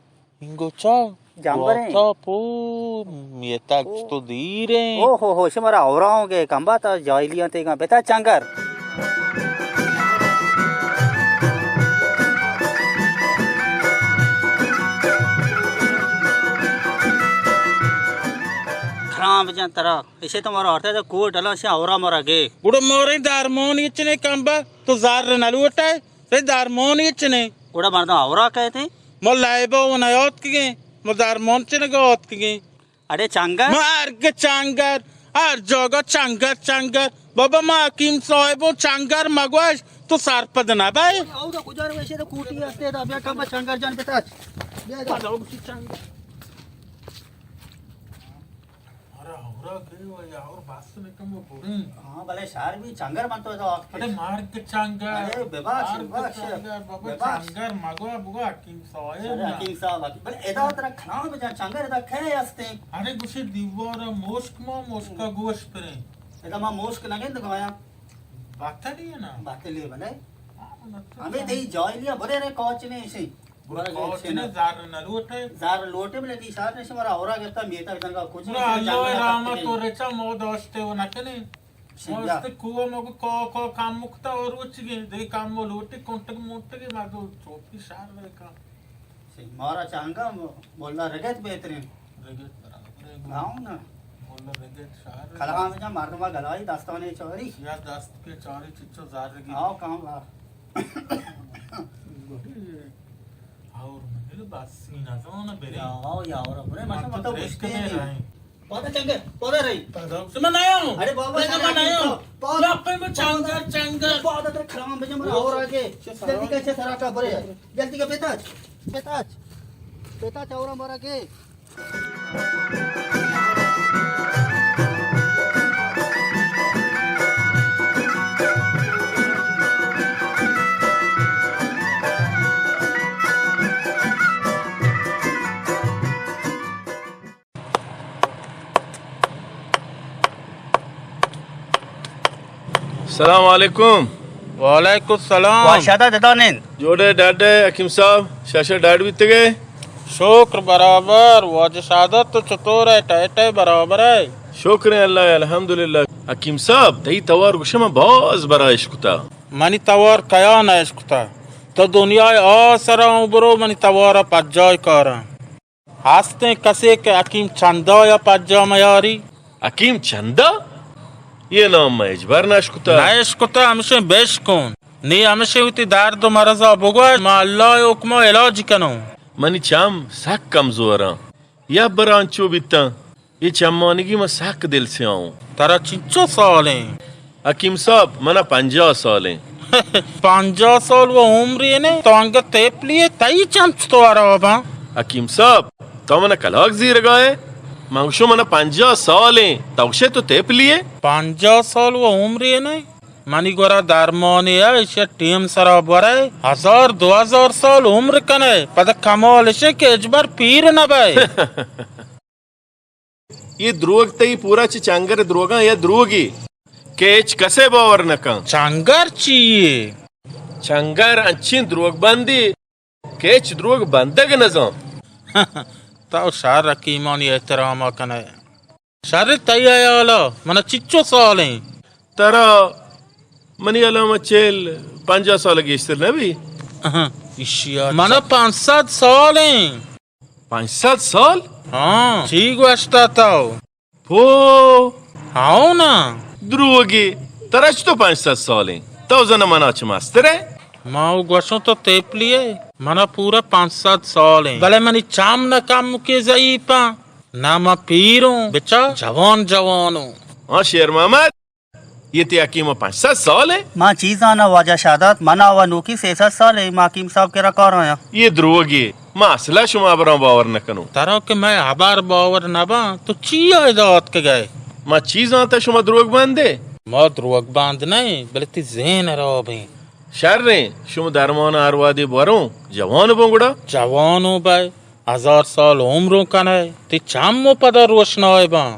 انگو چا؟ جامبریں۔ گواتا پو، میتگ او۔ تو دیریں۔ او ہو ہو، شمارا اوراں گے، کمبا تا جاہلیاں تیگاں، بتاچ چنگر۔ حرام جان ترا۔ ایشے تو مارا آرتے تو کوٹ ڈلا سے اورا مارا گے۔ گڑا مارے درمان ہچ نے کمبا، تو زر نہ لوٹے، تے درمان ہچ نے۔ گڑا مردم اورا کہتے؟ ما لائبا و نیاتکگیں، ما درمان چنگا آتکگیں۔ اڑے چنگر؟ ما ہرگ چنگر، ہر جاگا چنگر، چنگر۔ بابا ما حکیم صاحب و چنگر مگوش، تو سرپد نہ بئے۔ او تو کجا رو ایشے تو کوٹی ہستے دا، بیا کمبا چنگر جان بتاچ۔ بیا دا۔ پدا گوشی چنگر۔ ارے ہورا گئے و یا اور بس نکم و بریں۔ ہاں، بلے شہر بھی چنگر من تو ادا آخ۔ ارے مارگ چنگر۔ ارے ببخش، مارگ ببخش۔ چنگر، بابا ببخش۔ چنگر مگو، بگو حکیم صاحب ارے نا۔ حکیم صاحب، حکیم۔ بلے ادا ترا کھنا بجا چنگر ادا کھے ہستیں؟ ارے گوشے دیوار موشک ما موشکا گوش پریں۔ ادا ما موشک نگند گایا۔ باتلی ہے نا؟ باتلی ہے بلے۔ ہاں، مطلب ہمیں دئی جاہلیا برے رے کوچ نے اسی۔ گڑا گڑا کاوش چے نہ؟ زر نہ لوٹے۔ زر لوٹے بلے تی شاید نشے مارا اورا گپتا میتا جنگا کچھ نہ، اللہ رحمت تو رچا مو دوستے و نکنے۔ سنجا۔ مو است کو مو کو کو کام مکتا اور وچ گے دے کام مو لوٹے کنٹگ مونٹگ مگو چوپی شار رکا۔ سی مارا چانگا مو-، مولا رگت بہترین۔ رگت برابر ہے۔ آؤ نا۔ مولا رگت شار۔ کلام جا مردما گلائی دستانے چوری۔ یا دست کے چوری چچو زر گی۔ آؤ کام با۔ اور من بس نزاناں برے۔ یا، یا، اور برے، ما تو مطلب رشک گوشتے میں نہیں۔ رہیں۔ پادا چنگے، پادا رہی۔ پادا۔ سما نہ آؤں۔ ارے بابا، میں سما نہ آؤں۔ پادا۔ یا پہ میں چنگر، چنگر۔ پادا تر کھرام بجم اور آگے۔ جلدی کا چھ سرا کا برے۔ جلدی کا پیتاچ۔ پیتاچ۔ پیتاچ اور ہمارا کے۔ السلام علیکم۔ وعلیکم السلام۔ واشادا ددانین۔ جوڑے ڈاڈے حکیم صاحب، شاشا ڈاڈ بیتگے؟ شکر برابر۔ واجہ شادت تو چطور ہے؟ ٹائٹ ہے، برابر ہے؟ شکر ہے اللہ، الحمدللہ۔ حکیم صاحب، تئی توار گوشے من باز برا اشکتا۔ منی توار کیا نہ اشکتا؟ تو دنیا آ سرا اوں برو، منی توارا پجائے کاراں۔ ہستیں کسے کہ حکیم چندا یا پجا میاری؟ حکیم چندا؟ یہ نام من ہچبر نہ اشکتا۔ نہ اشکتا، ہمشیں بشکن۔ نی ہمشیں وتی درد و مرضا بگوش، ما اللہ حکما علاج کنوں۔ منی چم سک کمزوراں۔ یا برانچو بیتاں۔ اے چمانگی من سک دل سیاہوں۔ ترا چنچو سال ایں؟ حکیم صاحب، منا پنجاہ سال ایں۔ پنجاہ سال و عمری نے، تو انگت تیپلی ئے، تئی چم چتو حراب اں؟ حکیم صاحب، تو منا کلاگ زیرگا ئے؟ من گوشوں منا پنجاہ سال ایں، تو گوشے تو تیپلی ئے؟ پنجاہ سال و عمری نے، منی گورا درمانے اے، ایشی ٹیم سرا برے، ہزار دو ہزار سال عمر کنے، پدا کمال اشے کہ ہچبر پیر نہ بئے۔ یہ دروگ تئی پورا چہ چنگر دروگاں یا دروگی کہ ہچ کسے باور نہ کن۔ چنگر چی یے؟ چنگر انچیں دروگ بندی کہ ہچ دروگ بندگ نہ زان۔ تو شر حکیمانی احترام کنئے۔ شر تئی حیالا، منا چچو سال ایں؟ ترا منی حیالا ما چل پنجاہ سال گیشتر نہ بی۔ اہاں، اشیا منا پانچ سد سال ایں۔ پنچ سد سال؟ ہاں، چی گوشتا تو؟ پو! ہاؤ نا۔ دروگے، ترا چتو پنچ سد سال ایں؟ تو زن منا چہ مستر ئے؟ ما او گوشوں تو تیپلی ئے، منا پورا پنچ سد سال ایں، بلے منی چم نہ کمکے ضعیف اں، نہ ما پیروں، بچا جوان جوانوں۔ ہاں شیر محمد، یہ تئی حکیم پنچ سد سال ایں؟ ما چی زاناں واجہ شادات، منا و نوکی سئے سد سال ایں، ما حکیم صاحب کرا کار آیاں۔ یہ دروگے، ما اصلا شما ہبراں باور نہ کنوں۔ ترا کہ مئے ہبر باور نہ باں، تو چیا ادا آتکگئے؟ ما چی زانتہ شما دروگ بندے؟ ما دروگ بند نہ ایں، بلے تئی ذہن حراب ایں۔ شر ایں، شما درمان ہر وہدے بروں، جوان بوں گڑا۔ جوانوں بئے، ہزار سال عمروں کنئے، تئی چم و پدا روشنائے باں۔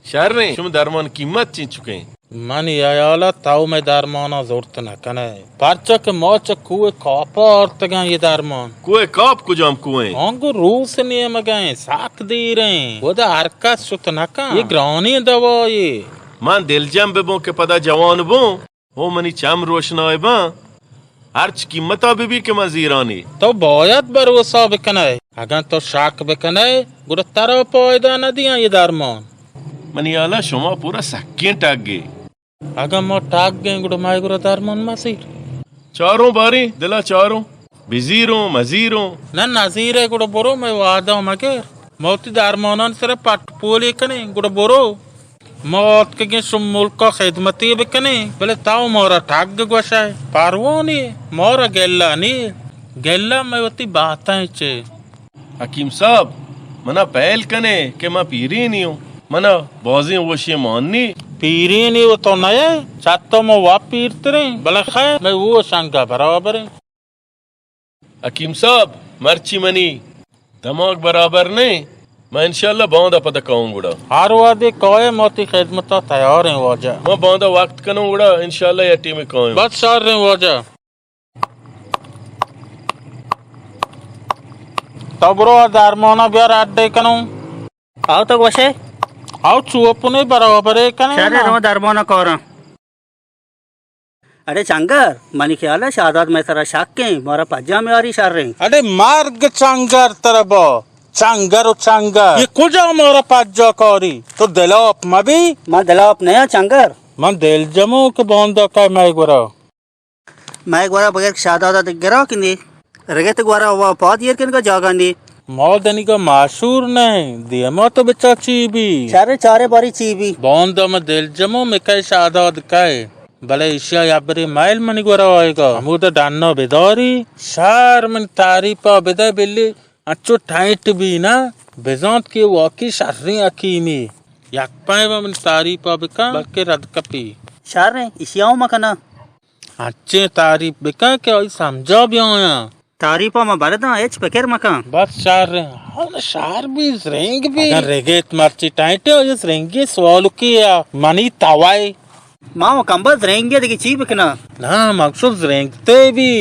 شریں، شما درمان قیمت چنچکیں؟ منی ہیالا تو مئے درمانا زرت نہ کنئے، پرچا کہ ما چہ کوہ کاپا آرتگاں یہ درمان۔ کوہ کاپ کجام کوہیں؟ آنگو روس نیمگیں، سک دیریں، اودا ہر کس شت نہ کن۔ یہ گرانیں دوائے۔ من دلجم ببوں کہ پدا جوان بوں۔ او منی چم روشنائے باں، ہرچ قیمتا بہ بی کہ من زیرانی۔ تو باید بھروسہ بکنئے، اگاں تو شک بکنئے، گڑا ترا پائدہ نہ دیاں یہ درمان۔ منی ہیالا شما پورا سکیں ٹگے۔ اگاں ما ٹگیں، گڑا مئے گورا درمان مزیر۔ چاروں باریں، دلا چاروں، بزیروں، مزیروں۔ نہ نزیرے، گڑا برو مئے وعدہ مگر۔ ما وتی درمانان سرا پٹ پولے کنیں، گڑا برو۔ ما آتکگیں شم ملکا خدمتے بکنیں، بلے تو مارا ٹگ گوشئے۔ پروانی، مارا گلہ نی، گلہ مئے وتی باتاں چے۔ حکیم صاحب، منا پہل کنے کہ ما پیرینی اوں، منا بازیں وشیں مان نی۔ پیرینی و تو نئے، چہ تو ما وا پیرتریں، بلے خیر، مئے وش انگا برابریں۔ حکیم صاحب، مرچی منی دماغ برابر نہ ایں، من انشاءاللہ باندا پدا کاؤں گڑا۔ ہر وہدے کائے ما تئی خدمتا تیاریں واجہ۔ من باندا وقت کنوں گڑا انشاءاللہ یا ٹیمے کاؤں۔ بس شریں واجہ۔ تو برو آ درمانا بیار اڈے کنوں۔ آؤ تو گوشے؟ آؤ چوپنے برابرے کنے شریں نا۔ رو درمانا کاراں۔ اڑے چنگر، منی خیال ء شاداد مئے سرا شک ایں، مارا پجا میاری شریں۔ اڑے مرگ چنگر ترا با، چنگر و چنگر۔ یہ کجا مارا پجا کاری؟ تو دلاپ مبی۔ من دلاپ نیاں چنگر۔ من دلجموں کہ باندا کئے مئے گورا۔ مئے گورا بغیر شہداد ءَ دگہ گراک نی۔ رگت گورا وا پاد ایر کنگا جاگہ نی۔ ما دنیگا مشہور نہ ایں، دیما تو بچار چی بی۔ چارے، چارے باری چی بی۔ باندا ما دلجمو مکئے شہداد کئے۔ بلے ایشیا یبرے مئیل منی گورا آئیگا۔ ہمودا ڈنا بداری، شہر منی تعریفا بدئے بلی۔ انچو ٹائٹ بی نا، بزانت کہ واقعی شریں حکیمی۔ یک پائے منی تعریفا بکن، بلکہ رد کپی۔ شریں، ایشیا ہم مکناں۔ انچیں تعریف بکن کہ آئی سمجھا بیایاں۔ تعریفا ما بلداں، ہچ پکر مکن۔ بس شریں، ہاں شر بی، زرنگ بی۔ اگاں رگت مرچی ٹائٹ، آئی زرنگی سوالکی ءَ منی توائے۔ ما و کمبا زرنگی دگہ چی بکناں؟ نا، مقصود زرنگ تے بی۔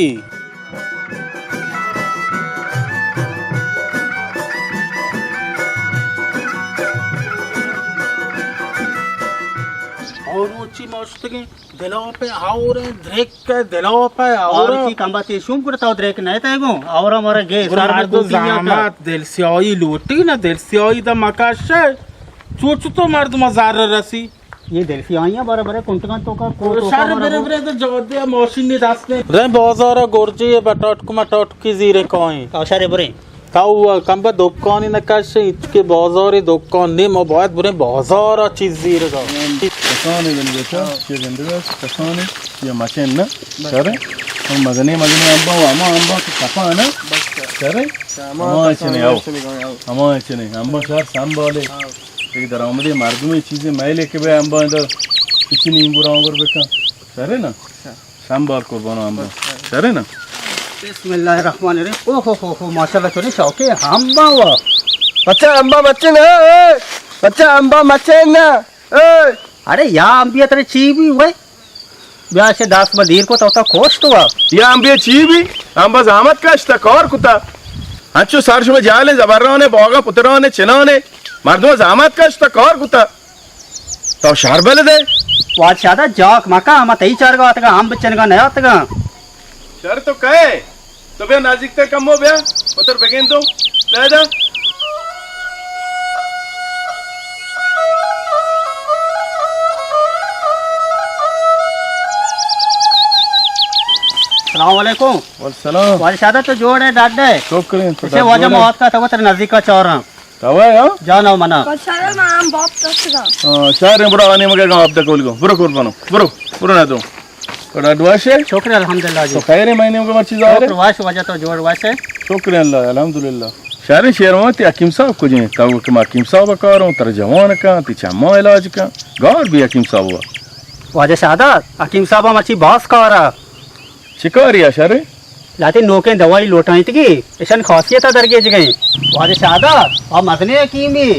اور روچی ما شتگیں دلاپ ءَ ہاوریں، درک ءَ دلاپ ءَ ہاوریں۔ اور چی کمبا تے شوم کرتا درک نہ تے گوں۔ اور ہمارا گے گڑا سر میں مردم کوپی زحمت دل سیاہی لوٹی نا، دل سیاہی دا مکش ہے۔ چوچو تو مردم زر رسی۔ یہ دلفی آئی ہیں، برے برے کنٹگاں تو کا کو تو شر کا برے برے۔ برے تو جواب دے، ماشین نہیں دست میں۔ رے بازار گرجی بٹاٹک مٹاٹکی زیرے کائیں۔ او شر برے۔ تو کمبا دکانی نکش، ہچ کہ بازار دکان نہیں، ما باید برے بازار چیز زیرگا۔ کسانی بن بیٹا، یہ بندگا کسانی، یہ مچین نا، شر۔ ہم مزنی مزنی امبا و اما امبا کہ کپا نا، شر۔ اما چنے آو۔ اما چنے، امبا شر سنبھالے۔ یک درآمدیں مردمے چیزے مئیلے کہ بہ امبا ادا کچی نینگر آنگر بکن۔ شرے نا؟ شمبال قربان امبا۔ شرے نا؟ بسم اللہ الرحمن الرحیم۔ او ہو ہو ہو، ماشاءاللہ چونیں شوقیں امبا وا۔ بچہ امبا مچے نا، اے! بچہ امبا مچے نا، اے! ارے یا امبیا ترے چی بی وے؟ بیا چہ دست ما دیر کو تو تا کوشت وا۔ یا امبیا چی بی؟ امبا زحمت کشتا، کار کتا۔ انچو سر شما جالیں زبرانے، باغا پترانے، چنانے۔ مردم زحمت کشتا، کار کتا۔ تو شر بل دے۔ واجہ شادا جاک مکا، ہما تئی چارگا آتگا، ہم بچنگا نیاتگا۔ شر تو کئے؟ تو بیا نزدیک تر کمو بیا، پتر بگندو۔ پیدا۔ السلام علیکم۔ والسلام۔ واجہ شادا تو جوڑ ہے، ڈاڈ ہے؟ شکر ہے، تو اسے ڈاڈ واجہ جوڑ ہے۔ موت کا تو تر نزدیک کا چوراں۔ تو ہے، ہاں؟ جان او منا۔ پچھاڑا ما ہم باپ دستگا۔ ہاں، شہر برو آنے مگے گا آپ دکول گو۔ برو قربانو۔ برو، برو نہ دو۔ تو ڈاڈ واش ہے؟ شکر الحمدللہ جی۔ تو خیر ہے، مہینے کو مرچی ظاہر ہے؟ شکر واش واجہ تو جوڑ واش ہے۔ شکر اللہ، الحمدللہ۔ شہر شہر ما تی حکیم صاحب کو جیں۔ تو کہ ما حکیم صاحب کاروں، تر جوان کن، تی چما علاج کن۔ گار بی حکیم صاحب ہوا۔ واجہ شہداد، حکیم صاحب مرچی باس کارا۔ چکاری اشارے؟ لاتے نوکیں دوائی لوٹائیں تگی، اشان خاصیت درگیج گئے۔ واجہ شادا، آ مزنے حکیمی۔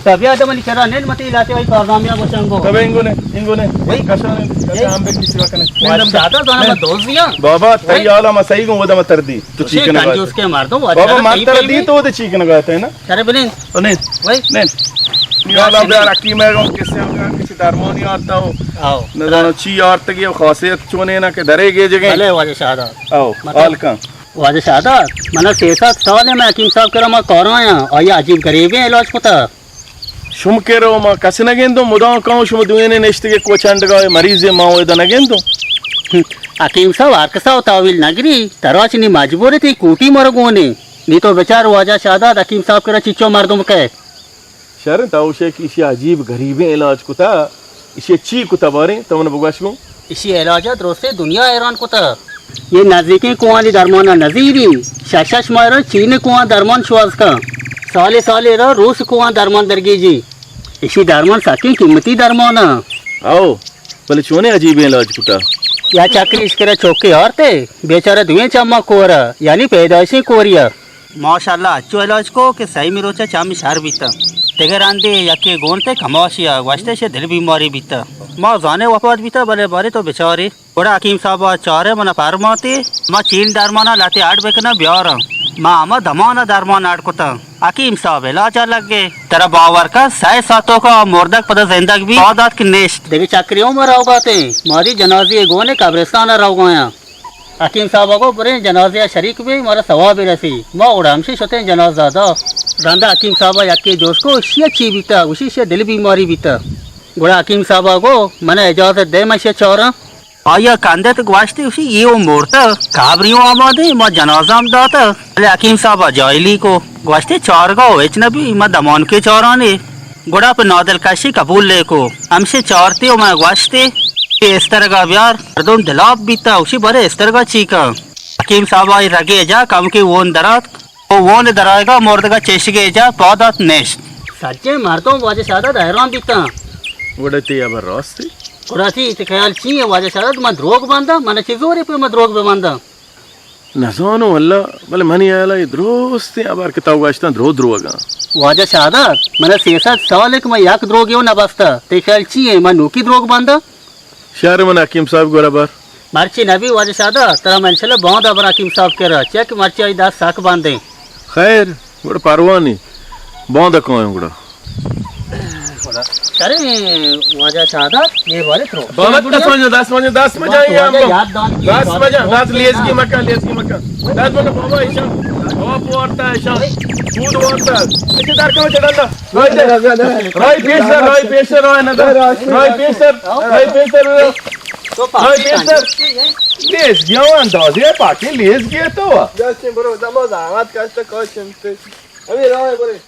تبیا دمنی چرا نین متی لاتے وائی کارنامیا گوشنگو۔ تبے انگو نے، انگو نے۔ وہی۔ کشان، کشان ہم بے کسی وقت نے۔ واجہ شادا زانا ما دوزیاں۔ بابا، تئی حالا ما صحیح گوں، ودا ما تردی۔ تو چی کنے کنگا؟ کنجوس کے مردم، واجہ بابا، شادا من تئی تردی پیمی۔ تو دے چی کنگا ہے نا؟ شرے بلین۔ تو نین۔ وہی۔ نین۔ نی حالا بیار حکیم ہے گوں، کسی ہم کسی درمانی آرتا ہو۔ آؤ۔ نزانو چی آرتگی و خاصیت چونے نا کہ درے گیجگیں۔ بلے واجہ شادا۔ آؤ، مطلب حال کن۔ واجہ شادا، منا سے سد سال ہے میں حکیم صاحب کرا ما کارا آیا، آیا عجیب غریبیں علاج کتا۔ شم کرو ما کس نہ گندو، مدام کاؤں شما دوینے نشتگے کو چنڈگا مریض ما ادا نہ گندو۔ حکیم صاحب ہر کسا و تاویل نگری، تراچ نی مجبور تی کوپی مرگونے۔ نی تو بچار واجہ شادا حکیم صاحب کرا چیچو مردم کئے۔ شریں، تو گوشے کہ ایشی عجیب غریبیں علاج کتا، ایشی چی کتا باریں، تو من بگوش گوں۔ ایشی علاج درستے دنیا حیران کتا۔ یہ نزدیکیں کوہانی درمان نزیری، شش شش ماہ را چین کوہان درمان شواز کن۔ سالے سالے را روس کوہان درمان درگیجی۔ ایشی درمان سکیں قیمتی درمان۔ او، بلے چونیں عجیبیں علاج کتا؟ یا چکری اشکرا چوکے آرتے، بیچارہ دویں چما کورا، یعنی پیدائشیں کوریا۔ ماشاءاللہ، اچو علاج کو کہ سیمی روچا چامی شر بیتا۔ دگہ رندے یکے گون تے کماشیا گوشتے شے دل بیماری بیتا۔ ما زانے وفات بیتا، بلے بارے تو بچاری۔ گڑا حکیم صاحب چارے منا پرماتی، ما چین درمانا لاتے اڈ بکنا بیارا۔ ما ہما دمانا درمان اڈ کتا۔ حکیم صاحب علاجا لگے۔ ترا باور کا سئے ساتو کا مردک پدا زندگ بی، آدات کہ نشت۔ دگہ چکری عمر روگاتے، مادی جنازی گونے قبرستان روگایا۔ حکیم صاحب ء گو بریں جنازہ ء شریک بیں، مارا ثواب رسی۔ ما اوڑا ہمشی شتیں جنازہ دا۔ رندا حکیم صاحب ء یکے جوست کو، اشی ء چی بیتا؟ گوشی، اشی ء دل بیماری بیتا۔ گڑا حکیم صاحب ء گو، من ء اجازت دے، من اشی ء چاراں۔ آئی ءَ کندت، گوشتی، گوشی، اے و مرتہ، قبری و آمادہ، ما جنازہ ہم داتہ۔ بلے حکیم صاحب ءَ جاہلی کو، گوشتی، چارگا و ہچ نبی، ما دمانکے چارانی۔ گڑا پہ نادل کشی قبول کو، ہمشی چارتی و من گوشتی کہ استرگا بیار۔ مردم دلاپ بیتا، گوشی، بارے استرگا چی کن؟ حکیم صاحب آئی رگے جا کمکے وون درات، و وون درائیگا مردگا چشگے جا پاد آت نشت۔ سجیں مردم واجہ شہداد حیران بیتاں۔ گڑا تئی ہبر راستی؟ گڑا تئی، تئی خیال چی ایں واجہ شہداد؟ من دروگ بنداں؟ من چی زورے پہ من دروگ ببنداں؟ نزانوں واللہ، بلے منی ہیالا اے درستیں ہبر کہ تو گوشتاں درو دروگاں۔ واجہ شہداد، من سیہ سد سال کہ من یک دروگے و نبستہ۔ تئی خیال چی ایں؟ من نوکی دروگ بنداں؟ شر من حکیم صاحب گورا بر۔ مرچی نبی واجہ شہداد، ترا من انشاءاللہ باندا بر حکیم صاحب کرا، چیا کہ مرچی آئی دست سک بندیں۔ خیر، گڑا پرواہ نی، باندا کایاں گڑا۔ شریں واجہ شہداد، اے بارے ترو۔ بابا، دست مانجا، دست مانجا، دست مانجا، اے ہم یاد دان کی دست مانجا، دست لیزگی مکن، لیزگی مکن۔ دست مانجا بابا، ایشان۔ بابا پوارتا ایشان۔ بود وارتا۔ اچھے دار کم چڑھندا۔ رائی دے۔ رائی پیش سر، رائی پیش سر، رائی نظر۔ رائی پیش سر، رائی پیش سر۔ تو پاکی لیز گیا و اندازے پاکی لیز گیا تو۔ جاستیں برو، دما زحمت کشتا کاش انت۔ ہمیں راہ برے۔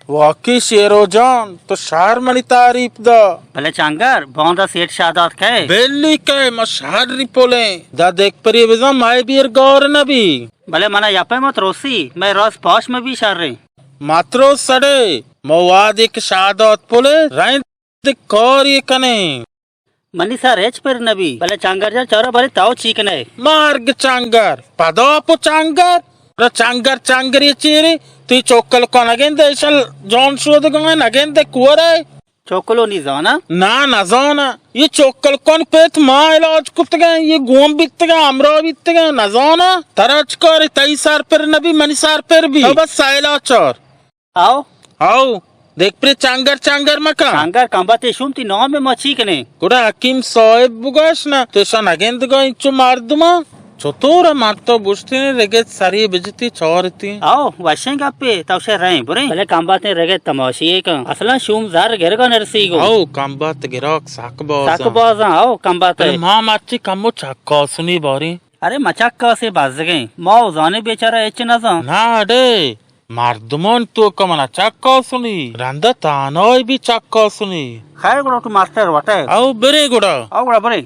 واقعی شیرو جان، تو شر منی تعریف دا۔ بلے چنگر، باندا سیٹ شہداد کئے؟ بلی کئے، ما شر پلیں۔ دا دیکھ پری بزن مئے بیر گور نبی۔ بلے منا یپے مت روسی، مئے راز پاش مبی شریں۔ مترو سڑے، ما وہدے کہ شہداد پلے، رند کاری کنیں۔ منی سر ہچ پر نبی، بلے چنگر جان چارا بارے تاو چی کنے؟ مرگ چنگر، پدا پو چنگر، را چنگر چنگری چیری، تی چوکل کنگیں دے ایشل جان شود گئے نگیں دے کورے۔ چوکلو نی زانا؟ نا، نزانا۔ یہ چوکل کن پیت ما علاج کتگیں، یہ گون بیتگیں، ہمراہ بیتگیں، نزانا۔ ترا چکاری تئی سر پر نبی، منی سر پر بی۔ تو بس سائلا چار۔ آؤ۔ آؤ۔ دیکھ پرے چانگر چانگر مکن۔ چانگر کمبا تے شوم تی نام ما چی کنیں؟ گڑا حکیم صاحب بگوش نا، تو شا نگندگا انچو مردماں۔ چطور من تو بشتین رگت سری بجتی چارتی؟ آؤ، وشیں گپے، تو شے رہیں بریں۔ بلے کمبا تے رگت تماشی کن۔ اصلا شوم زر گرگا نرسی گو۔ آؤ، کمبا تے گراک سک باز۔ سک بازاں، آؤ، کمبا تے۔ بلے ما مرچی کمو چکاسنی باریں۔ ارے مچکاسے بزگیں۔ ما و زانے بیچارہ ہچ نزان۔ نا اڑے۔ مردمان توکا منا چکاسنی، رندا تانای بی چکاسنی۔ خیر گڑا تو ماسٹر وٹے۔ او برے گڑا۔ او گڑا برے۔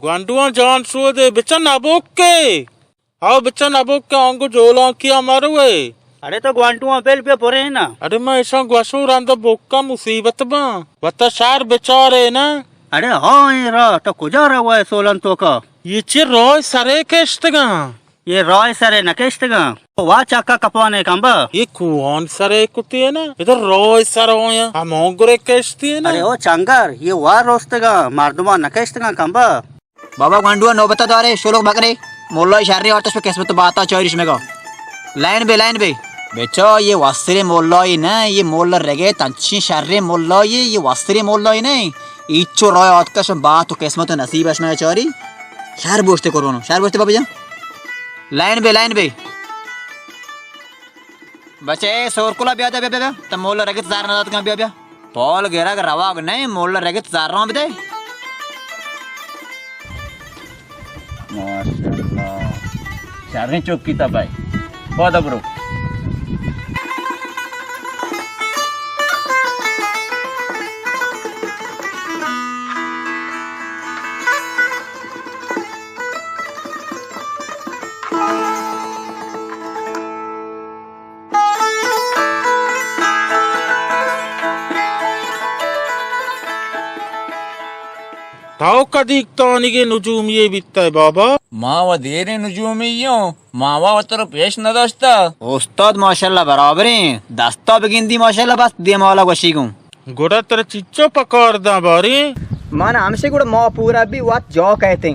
گونڈواں جان شودے بچن ابوکے۔ او بچن ابوک کہ آنگو جولانکی ء مروے۔ اڑے تو گوانٹواں بل بیا پرے نا۔ اڑے ما ایشاں گوشو رند بوکا مصیبت باں۔ وتا شہر بچارے نا۔ اڑے ہاں اے را تو کجا روئے سولن توکا؟ یہ چہ رائے سرے کشتگاں؟ یہ رائے سرے نکشتگاں۔ وا چکا کپانے کمبا۔ یہ کوہان سرے کتے نا۔ ادھر رائے سر ہویا۔ ہمون گرے کشتی نا۔ اڑے او چنگر، یہ وا روستگاں، مردمان نکشتگاں کمبا۔ بابا گونڈو ء نوبت ء دارے، شلوک بکرے، مولای شریں آرتش پہ قسمت باتا چاری شمگا۔ لائن بے، لائن بے۔ بچا، یہ وستریں مولای نہ، یہ مولا رگت انچیں شریں مولای، یہ وستریں مولای نہ۔ ایچو رائے آتکش بات و قسمت و نصیب اش مگا چاری۔ شر بوشتے قربانو، شر بوشتے بابا جان۔ لائن بے، لائن بے۔ بچے، سور کلا بیا دے، بیا، بیا، بیا۔ تو مولا رگت زر نہ داتگاں، بیا، بیا۔ پال گرگ رواگ نہ، مولا رگت زراں بدے۔ ماشاءاللہ۔ شریں چکی تا بھائی۔ پادا برو۔ تو کدیک تانیگے نجومی یے بیتئے بابا؟ ما و دیریں نجومی یوں، ما و وتر پیش نداشتہ۔ استاد ماشاءاللہ برابریں، دستا بگندی ماشاءاللہ بس دیما والا گوشی گوں۔ گڑا ترا چچو پکار داں باری؟ من ہمشی گڑا ما پورا بی وت جا کہتیں۔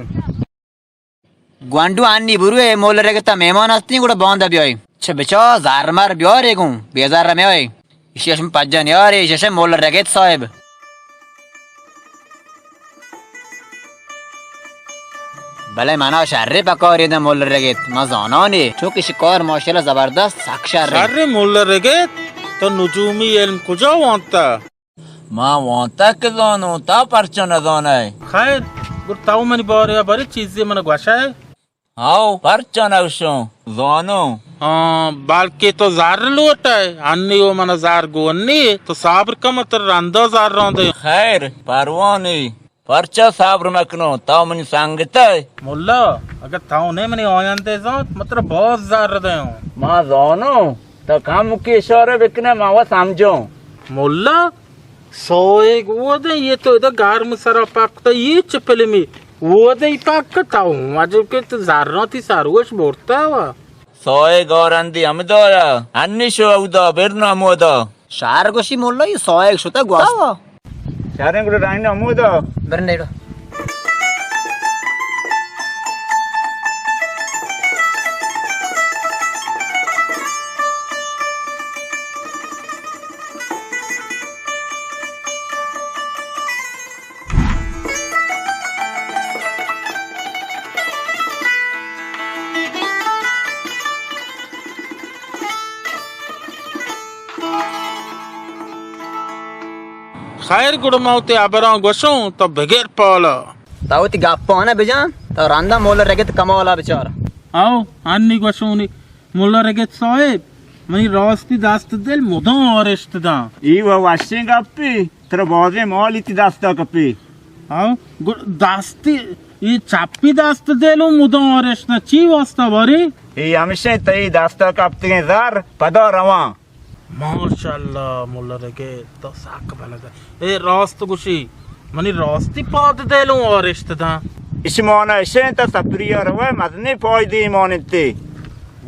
گوانڈو آنی بروئے، مول رگتا مہمان ہستیں، گڑا باندا بیائے۔ چہ بچا زار مار بیارے گوں، بیزار میائے۔ ایشی اشم پجا نیارے، ایشی اشم مول رگت صاحب۔ بلے منا شرے پکاری داں مول رگت، ما زانانی، چونکہ شکار ماشاءاللہ زبردست، سک شرے۔ شرے مول رگت، تو نجومی علم کجا وانتا؟ ما وانتگ کہ زانوں، تا پرچا نزانئے؟ خیر، گڑا تو منی باریا بری چیزے من گوشئے؟ ہاو، پرچا نگوشوں، زانوں۔ ہاں، بلکہ تو زر لوٹئے، انی و من زر گونی، تو صبر کن، من ترا رندا زر راں دیں۔ خیر، پروا نی، پرچا صبر نکنوں، تو منی سنگتئے۔ ملا، اگر تو نے منی آیندہ زانت، من ترا باز زر دیوں۔ ما زانوں، تو کم کی اشارہ بکنے، ما و سمجھوں۔ ملا، سوئیگ اودے، یہ تو ادا گرم سرا پکتا، یہ چه پلمی؟ اودے پکتا ہوں، عجب کہ تو زراں تی سروش برتا وا۔ سوئیگ آرندی ہمدایا، ہنی شو اودا، برنا مودا۔ شہر گوشی ملا، یہ سوئیگ شتا گوستا وا۔ شہریں گڑا رائنا مودا۔ برنے گڑا۔ خیر گڑا ما وتی ہبراں گوشوں، تو بگر پالا۔ تو وتی گپاں نہ بجان، تو رندا مول رگت کمالا بچار۔ آؤ، ہنی گوشونی۔ ملا رگت صاحب، منی راستی دست دل مدام آرشت داں۔ ای و وشیں گپی، ترا بازیں مالی تی دستا کپی۔ ہاں، گڑ دستی، ای چپی دست دل و مدام آرشت داں۔ چی واسطہ باری؟ ای ہمشیں تئی دستا کپتگیں زر پدا رواں۔ ماشاءاللہ، ملا رگت، تو سک بلد ئے۔ اے راست گوشی، منی راستی پاد دلوں آرشت داں۔ اشمانا اشیں تا سپریا روئے مزنی پائدی ایمان انتی۔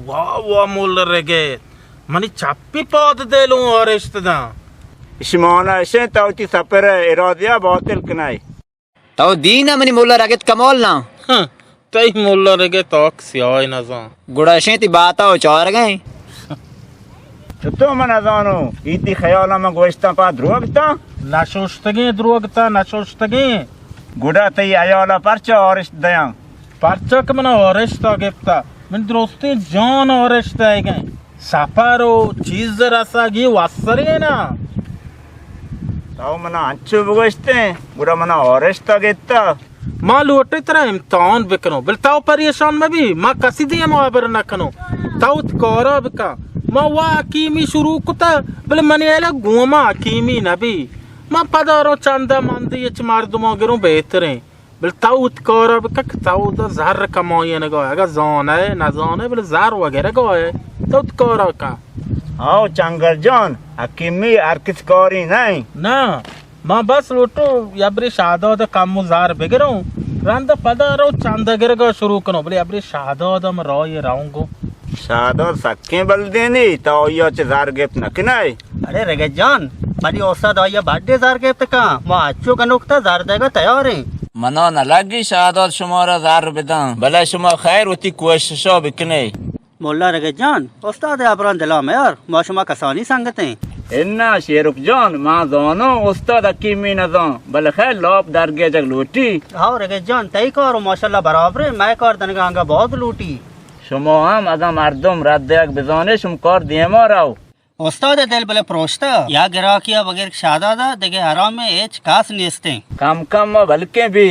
واہ واہ ملا رگت، منی چپی پاد دلوں آرشت داں۔ اشمانا اشیں تا وتی سپر ارادیا باطل کنائے۔ تو دین ء منی ملا رگت کمال ناں۔ ہاں، تئی ملا رگت آک سیاہ نزاں۔ گڑا اشیں تی باتا و چارگیں۔ چتو من نزانو، ایتی خیالا من گوشتاں پا دروگ تاں؟ نشوشتگیں دروگ تاں، نشوشتگیں۔ گڑا تئی حیالا پرچا آرشت دیاں؟ پرچا کہ منا آرشتا گپتا، من درستیں جان آرشت دئیگیں۔ سفر و چیز رسگ ای وسرے نا۔ تو منا انچو بگوشتیں، گڑا منا آرشتا گتا۔ ما لوٹے ترا امتحان بکنوں، بل تو پریشان مبی، ما کسی دیما ہبر نکنوں۔ تو وت کارا بکن۔ ما وا حکیمی شروع کتا، بل منی ایلا گوما حکیمی نبی۔ ما پدا رو چندہ مندی اچ مردماں گروں بہتریں۔ بل تو وت کارا بکن کہ تو دا زر کمائینگا ئے۔ اگاں زانئے، نزانئے، بل زر وگرگا ئے۔ تو وت کارا کن۔ آو چنگر جان، حکیمی ہر کس کاری نئیں۔ نہ، ما بس لوٹو یبرے شہداد کم و زر بگروں۔ رند پدا رو چندہ گرگا شروع کنوں۔ بلے یبرے شہداد ہم راہی رونگو۔ شہداد سکیں بلدینے، تو آئیا چہ زر گپت نکنئے۔ اڑے رگت جان، منی استاد آئیا بڈے زر گپت کن، ما اچو گنوک تا زر دیگا تیاریں۔ منا نہ لگی شہداد شمارا زر بداں، بلے شما خیر وتی کوششا بکنئے۔ ملا رگت جان، استاد ابران دلا میار، ما شما کسانی سنگتیں۔ انا شیرک جان، ما زانوں استاد حکیمی نزان، بلے خیر لاپ درگیجگ لوٹی۔ ہاو رگت جان، تئی کار و ماشاءاللہ برابریں، مئے کار دنگا انگا باز لوٹی۔ شما ہم اگاں مردم رد دیگ بزانے، شما کار دیما رو۔ استاد دل بلے پروشتہ، یا گراکی ء بغیر شہداد ء دگہ حرام ء ہچ کس نیستیں۔ کم کم ء بلکیں بی۔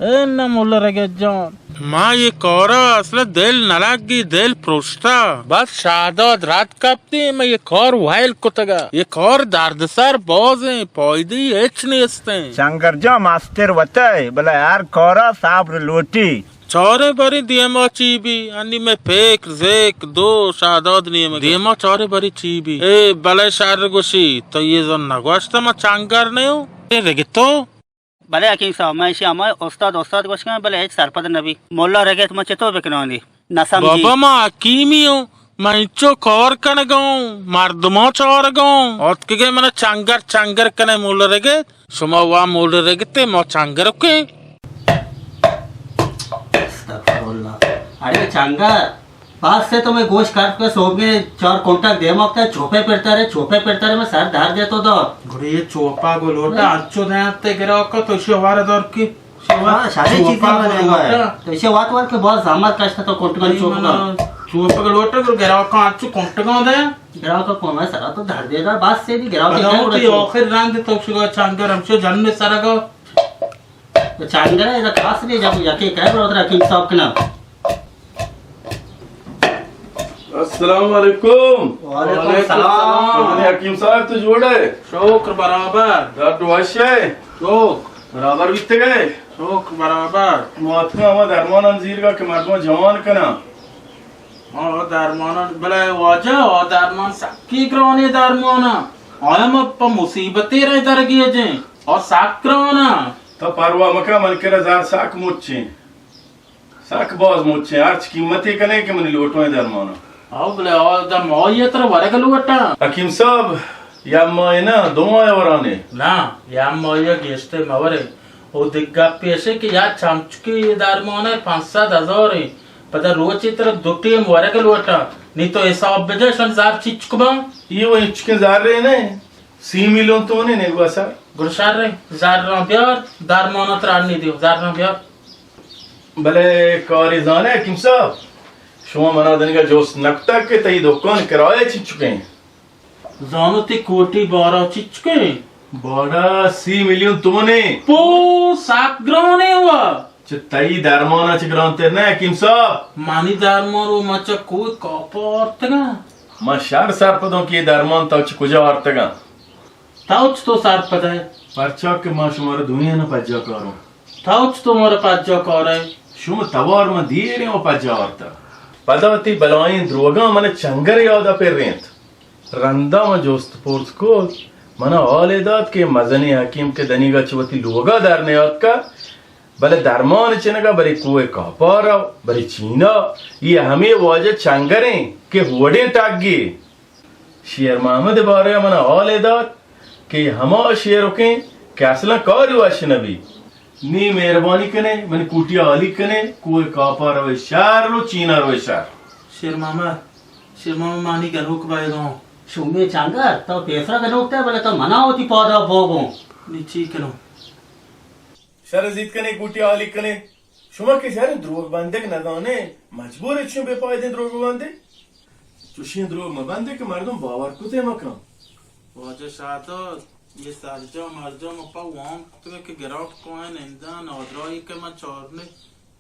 اے نہ ملا رگت جان، ما یہ کارا اصلا دل نہ لگی، دل پروشتہ۔ بس شہداد رد کپتی، ما یہ کار ویل کتگا۔ یہ کار دردسر بازیں، پائدی ہچ نیستیں۔ چنگر جان مستر وتئے، بلے ہر کارا صبر لوٹی۔ چاریں بری دیما چی بی، انی مئے پکر، ذکر، دو، شہداد نیمگ۔ دیما چاریں بری چی بی۔ اے بلے شر گوشی، تو یہ زن نگوشت ما چنگر نیو۔ اے رگتو۔ بلے حکیم صاحب، من ایشی ہمائی استاد، استاد گوشگاں، بلے ہچ سرپد نبی۔ ملا رگت من چطور بکنانی؟ نہ سمجھی۔ بابا ما حکیمی ہوں، من انچو کار کنگاں، مردماں چارگاں، آتکگے من چنگر چنگر کنے مولرگے، شما وا مولرگتے ما چنگرکیں۔ استغفراللہ۔ اڑے چنگر، بس سے تو میں گوش کر کے سوگے چار کنٹک دے مکتا، چوپے پھرتا رہے، چوپے پھرتا رہے، میں سر درد ہے تو دا۔ گڑے یہ چوپا گو لوٹا، اچو دے تے گرا کو تو شوار دور کی۔ ہاں، ساری چیزیں چوپا بنے گا ہے۔ تو اسے وات وار کے بہت زحمت کشتا تو کنٹگان چوپا۔ چوپا لوٹا گراکاں اچو کنٹگان دے۔ گراکاں کون ہے سرا تو دھر دے گا، بس سے بھی گراکاں بتاؤ تو آخر رند تو شگا چنگر ہم شو جن سرگا۔ تو چنگر ہے، اذا خاص نہیں جب یکی کہے برو ترا حکیم صاحب کنا۔ السلام علیکم۔ وعلیکم السلام۔ حکیم صاحب تو جوڑ ہے؟ شکر برابر۔ ڈاکٹر وش ہے؟ شکر۔ برابر بیتے گئے؟ شکر برابر۔ ما اتکاں ہما درمانان زیرگا کہ مردم جوان کناں۔ ہاں، درمانان، بلے واجہ، آ درمان سکی گرانے درمانا۔ آیا ما پا مصیبتی رہ درگیجیں۔ آ سک گرانا۔ تو پرواہ مکا، من کرا زار سک مچیں۔ سک باز مچیں، ہرچ قیمتے کنے کہ منی لوٹویں درمانا۔ آو بلے آ دم آئی ترا ورگ لوٹاں۔ حکیم صاحب، یا ماہ نہ، دو ماہ ورانے۔ نہ، یا ماہ گیشتے مورے۔ او دگہ گپے اشے کہ یا چمچکی درمانے پنچ سد ہزار ایں۔ پدا روچے ترا دو ٹیم ورگ لوٹاں۔ نی تو حساب بجا شن زار چچک باں۔ یہ وہ انچکیں زر رہے نے۔ سی میلیون تو نے نیگوا سر۔ گڑا شر ایں، زراں بیار، درمانا ترا انی دیو، زراں بیار۔ بلے کارے زانے حکیم صاحب، شما منا دنگا جوست نکتگ کہ تئی دکان کرایہ چنچکیں؟ زانو تئی کوٹی بارا چنچکیں؟ بارا سی میلیون تومنیں۔ پو، سک گرانیں وا۔ چہ تئی درمانا چہ گرانتر نہ حکیم صاحب؟ منی درمان و من چہ کوہ کاپا آرتگاں۔ من شر سرپدوں کہ اے درمان تو چہ کجا آرتگاں۔ تو چتو سرپد ئے؟ پرچا کہ ما شمارا دوئیناں پجا کاروں۔ تو چتو مارا پجا کارئے؟ شما توار من دیریں و پجا آرتا۔ پدا وتی بلائیں دروگاں من چنگر یادا پرینت۔ رندا من جست پرس کت، منا حالے دات کہ مزنیں حکیم کہ دنیگا چہ وتی لوگا در نیاتکا، بلے درمان چنگا برے کوہ کاپارا، برے چینا، یہ ہمے واجہ چنگریں کہ ہوڑیں ٹگے۔ شیر محمد ءِ بارہ ءَ من ءَ حالے دات کہ ہما شیرکیں کہ اصلاً کاری وش نہ بیت۔ نی مہربانی کنے، منی کوٹی ءَ حالی کنے، کوہ کاپا روئے شر و چینا روئے شر۔ شیر محمد، شیر محمد مانی گنوک بایگاں۔ شومیں چنگر، تو پیسرا گنوک تئے، بلے تو منا وتی پادا بوگوں۔ نی چی کنوں؟ شر زیت کنے، کوٹی حالی کنے۔ شما کہ شر دروگ بندگ نہ زانے، مجبور اچ شما بے پائدیں دروگ بندے۔ چوشیں دروگ مہ بندے کہ مردم باور کتے مکن۔ واجہ شہداد، یہ سرجم مرجم پا وام کتگے کہ گراٹ کوئن اندان آدرائی کہ من چارنے،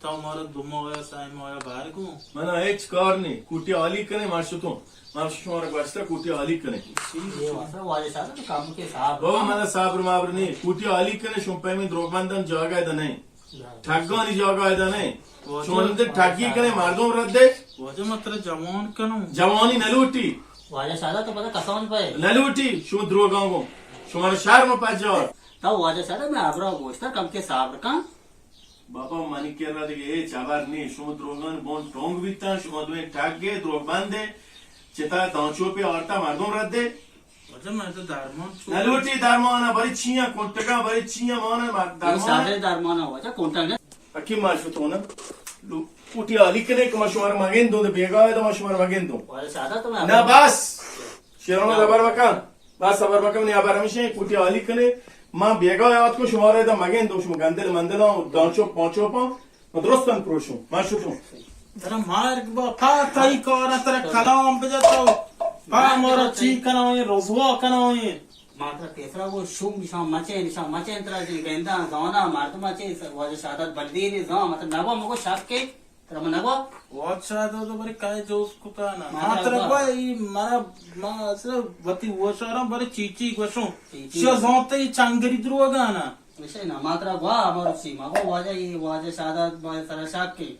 تو مارا دو ماہ یا سہ ماہ یا بہر گوں۔ منا ہچ کار نی، کوٹی حالی کنے، ما شتوں۔ ما شمارا گوشتا کوٹی حالی کنے۔ یہ واسطہ واجہ شہداد تو کم کے صاحب۔ بابا، منا صبر مابر نی، کوٹی حالی کنے، شما پیمیں دروگ بندن جاگہ دنے۔ ٹگانی جاگہ ادا نہ۔ واجہ، شما نندے ٹگی کنے مردم رد دے۔ واجہ من ترا جوان کنوں۔ جوانی نہ لوٹی۔ واجہ شہداد تو پدا کسان پہ۔ نہ لوٹی، شما دروگاں گوں۔ شما شرم پجار۔ تو واجہ شہداد میں ابرا گوشتر کم کے صبر کن۔ بابا منی کرا دگہ ہچ خبر نی، شما دروگان بون ٹونگ بیتاں، شما دوئیں ٹگے، دروگ بندے، چتا دانچو پہ آرتا مردم رد دے۔ واجہ من تو درمان چو۔ نہ لوٹی درمانا، بری چیاں کنٹگا، بری چیاں مانا مر-، اے درمان۔ سادہ درمانا واجہ کنٹگ نہ۔ اکی ما شتو نا۔ لو-، کوٹی حالی کنے کہ ما شمار مگن دوں، بیگاہ دو ما شمار مگن دوں۔ واجہ سادہ تو میں نہ بس۔ شیرانو زبر مکن۔ بس صبر مکن، نی ابر ہمیشہ کوٹی حالی کنے۔ ما بیگاہ یاد کو شمارے دا مگن دوں، شما گندل مندلاں، دانچو پانچو پان۔ من درستاں پروشوں، من شتوں۔ ترا مارگ با، پا تئی کاراں ترا کلام بجتو۔ پا مارا چی کنائیں، رسوا کنائیں۔ ما ترا پیسرا گو شوم نشان مچے، نشان مچے ترا جی گنداں، زانا مردم چے، واجہ شہداد بلدی نی زان، مطلب نگو مگو شک کے، ترا من نگو۔ واجہ شہداد تو بری کئے جوز کتا نا۔ ما ما ترا ترا گو۔ گو، ای مرا، ما اصل وتی وشاراں بری چی چی گوشوں۔ چی چی شو گوشوں۔ زانتے ای چنگری دروگانا۔ نشے نا، ما ترا گوا مرچی، ما گو واجہ، یہ واجہ شہداد ما سرا شک کے۔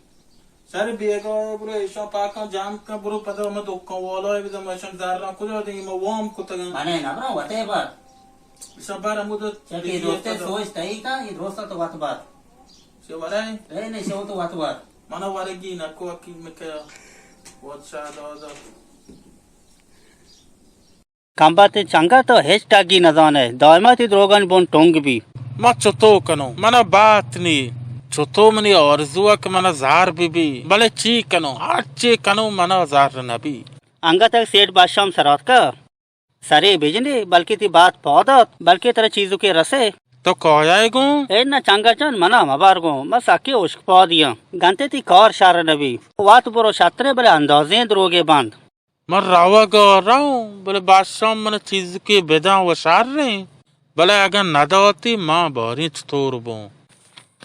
سر بیگا برو ایشان پاکاں جام کن، برو پدا ہمے دکان والا ء بدم، ایشان زراں کجا دیں، ما وام کتگاں۔ بنے نہ برو وتے بر۔ ایشان بر ہمود چکی دوستے سوچ تئی کا، یہ دوستا تو وت بر۔ چے ورے؟ اے نہیں، شو تو وت بر۔ منا ورگی نکو حکیم کے وت شاہ دادا۔ کمباتیں چنگا، تو ہچ ٹگی نزانئے، دائما تئی دروگانی بن ٹنگ بی۔ ما چتو کنوں؟ منا بات نی۔ چتو منی آرزو ء کہ منا زہر بہ بی، بلے چی کنوں؟ ہرچی کنوں منا زہر نہ بی۔ انگت ء سیٹ بادشاہ ہم سراتکا۔ سرے بجنے، بلکیں تئی بات پاد ات، بلکیں ترا چیزکے رسے۔ تو کایائے گوں؟ اے نہ چنگا جان، منا مبر گوں، من سکیں ہشک پادیاں۔ گنتے تئی کار شر نبی۔ وت برو شترے، بلے اندازیں دروگے بند۔ من روگا رؤں، بلے بادشاہ من چیزکے بداں و شریں، بلے اگاں نداتی من باریں چطور بوں؟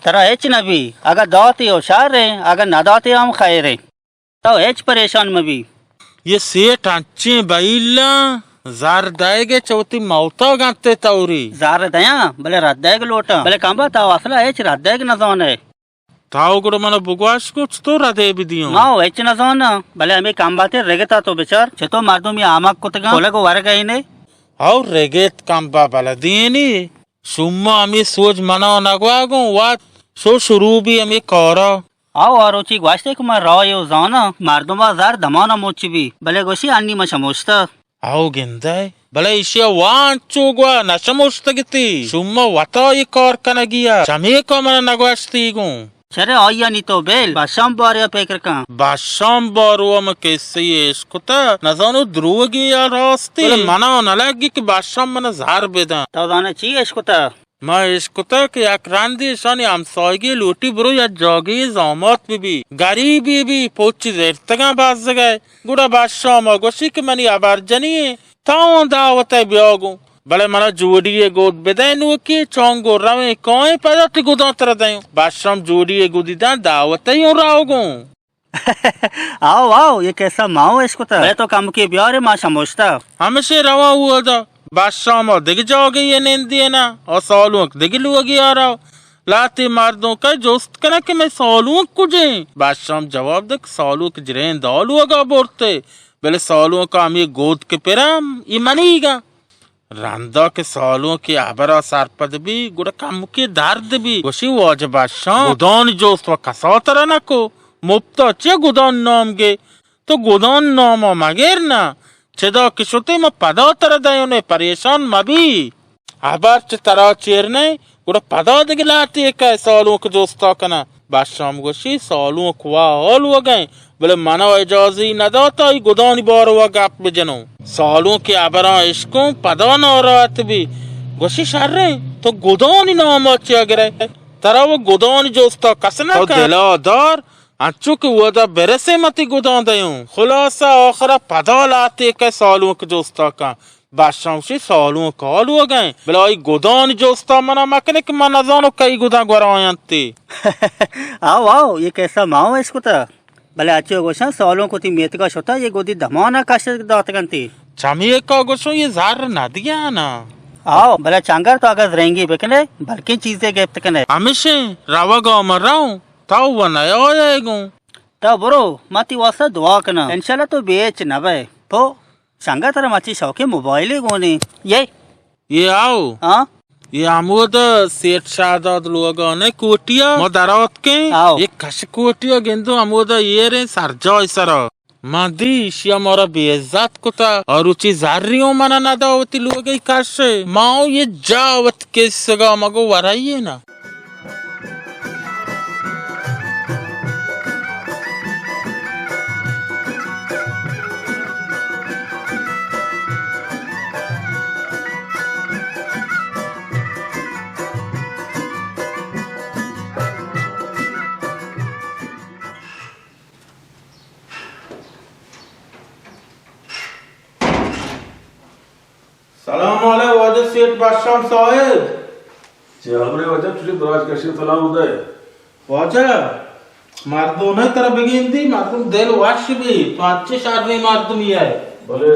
ترا ہچ نبی، اگاں داتی و شریں، اگاں نداتی ہم خیریں۔ تو ہچ پریشان مبی۔ یہ سیٹ انچیں بئیلاں، زر دئیگ ء چہ وتی موتا گنت ء توری۔ زر دیاں، بلے رد دئیگ لوٹاں۔ بلے کمبا تو اصلا ہچ رد دئیگ نزانئے۔ تو گڑا منا بگوش گوں چطور ردے بدیاں؟ ما و ہچ نزاناں، بلے ہمے کمباتیں رگتا تو بچار، چطور مردمی آمک کتگاں، کلگ و ورگ اینے۔ او رگت کمبا بلدینی۔ شما ہمے سوج منا نگوا گوں، وت شو شروع بی ہمے کارا۔ آو، آ روچی گوشتے کہ من رائے و زاناں، مردم ء زر دمانا مچ بی، بلے گوشی انی من شموشتہ۔ آو گندئے، بلے ایشی ء وا انچو گوا نہ شموشتگتی۔ شما وتا اے کار کنگی ء چمیکا منا نگوشتی گوں۔ چرے آئیانی تو بیل، بشام بارے ء پکر کن۔ بشام بارو ء من کسے اشکتہ، نزانو دروگی یا راستی۔ بلے منا نہ لگی کہ بشام منا زر بدن۔ تو زانئے چی اشکتہ؟ ما اشکتہ کہ یک رندے اشانی ہمسایگی لوٹی برو یک جاگہے زامات ببی، گریبے بی، پچی زرتگاں بزگئے۔ گڑا بشام ء گوشی کہ منی ہبر جنی ایں، تاں دعوت ء بیا گوں۔ بلے منا جوڑی ء گود بدئے نوکی، چونگو رویں کائیں پدا تئی گداں ترا دئیوں۔ بشام جوڑی ء گدی داں دعوت ء اوں راو گوں۔ آو، آو، یہ کسہ ما اوں اشکتہ۔ بلے تو کمکے بیارے ما شموشتہ۔ ہمشے رواں اودا۔ بشام ء دگہ جاگہے ء نندینا، آ سالونک دگہ لوگے ء را۔ لہتے مردم کئے جست کناں کہ مئے سالونک کجیں؟ بشام جواب دے کہ سالونک جرین دا لوگا برتے، بلے سالونک ہمے گود کہ پرم، یہ منیگا۔ رندا کہ سالونک ء ہبرا سرپد بی، گڑا کمکے درد بی۔ گوشی، واجہ بشام، گدانی جست و کسا ترا نکو، مپتا چیا گدانی نام گے؟ تو گدانی ناما مگر نا، چدا کہ شتے ما پدا ترا دئیونے، پریشان مبی۔ ہبر چہ ترا چیر نئے، گڑا پدا دگہ لہتے کئے سالونک جستا کناں۔ بشام گوشی، سالونک وا آ لوگئیں، بلے منا اجازی نداتا ای گدانی باروا گپ بجنوں۔ سالونک ء ہبراں اشکوں پدا ناراحت بی۔ گوشی، شریں، تو گدانی ناما چیا گرئے؟ ترا و گدانی جستا کس نہ تو کن۔ دلا دار، انچو کہ اودا برسے من تئی گداں دئیوں۔ خلاصہ آخرا پدا لہتے کئے سالونک جستا کن۔ بشام گوشی، سالونک آ لوگئیں، بلے آئی گدانی جستا منا مکنے کہ من نزانوں کئی گداں گورا آینتی۔ آو، آو، یہ کسہ ما اوں اشکتہ۔ بلے اچو گوشاں سالونک وتی میتگا شتہ، یہ گدی دمانا کش داتگنتی۔ چمیکا گوشوں یہ زر ندیانا۔ آو، بلے چنگر تو اگاں زرنگی بکنے، بلکیں چیزے گپت کنے۔ ہمشیں، روگا من رؤں۔ تو و نیائے گوں۔ تو برو، ما تئی واسطہ دعا کناں۔ انشاءاللہ تو بے ہچ نبئے۔ تو چنگا ترا مچی شوقیں موبائلے گونی۔ یہ؟ یہ آو۔ ہاں؟ یہ ہمود سیٹ شہداد لوگانے کوٹیا۔ ما دراتکیں۔ آو۔ یہ کش کوٹیا گندو ہمود ایریں سرجائی سرا۔ من دی ایشیا مارا بے عزت کتا، آ روچی زری اوں منا ندا وتی لوگئی کش۔ ما اوں یہ جا وت کسگا مگو ورائیے نا۔ سلام علیک واجہ سیٹھ بشام صاحب۔ چے ہبرے واجہ، چوشیں دراج کشی سلام دے۔ واجہ، مردم ترا بگندی، مردم دل وش بی، تو اچے شریں مردمی ئے۔ بلے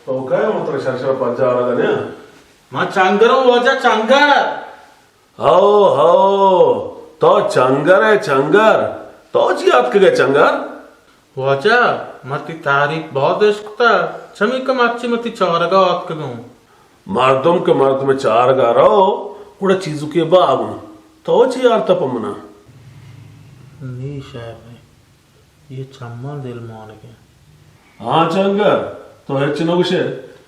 تو کئے من ترا شر شر پجا آرگ ءَ نیاں؟ ما چنگروں واجہ، چنگر۔ ہو، ہو، تو چنگر ئے، چنگر۔ تو چی آتکگ ئے، چنگر؟ واجہ، من تئی تعریف باز اشکتہ، چمی کہ مرچی من تئی چارگا آتکگوں۔ مردم کہ مردم چارگا رو، گڑا چیزکے با گوں۔ تو چی آرتہ پہ منا؟ نی شہر اے، یہ چماں دل مانگ ایں۔ ہاں چنگر، تو ہچ نہ گوشے۔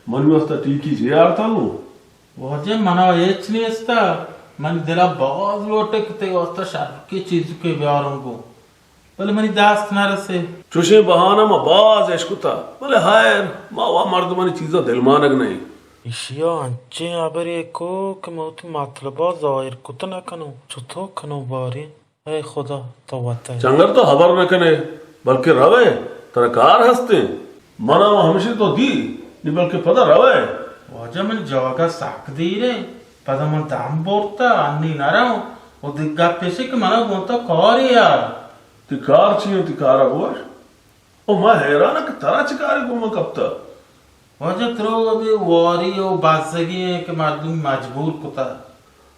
منی واسطہ ٹیکی چے آرتا گوں؟ واجہ، منا ہچ نیستا، منی دلا باز لوٹے کہ تئی واسطہ شرکی چیزکے بیاروں گوں، بلے منی دست نہ رسے۔ چوشیں بہانہ ما باز اشکتا، بلے ہائر، ما وا مردمانی چیزاں دلمانگ نہ ایں۔ ایشیا انچیں ہبرے کو کہ من وتی مطلبا ظاہر کت نہ کنوں، چتو کنوں باریں؟ اے خدا، تو وت ئے۔ چنگر تو ہبر نہ کن ئے، بلکیں رو ئے، ترا کار ہستیں۔ منا و ہمشی تو دی، نی بلکیں پدا رو ئے۔ واجہ، من جاگہ سک دیر ایں، پدا من دم برتا، انی نہ رواں۔ و دگہ گپے ایش کہ منا گوں تو کارے آ۔ تئی کار چی انت، تئی کارا بگوش۔ او ما حیران آں کہ ترا چہ کارے گوں من کپتہ؟ واجہ، ترو ابے واری و بزگی ایں کہ مردم مجبور کتہ۔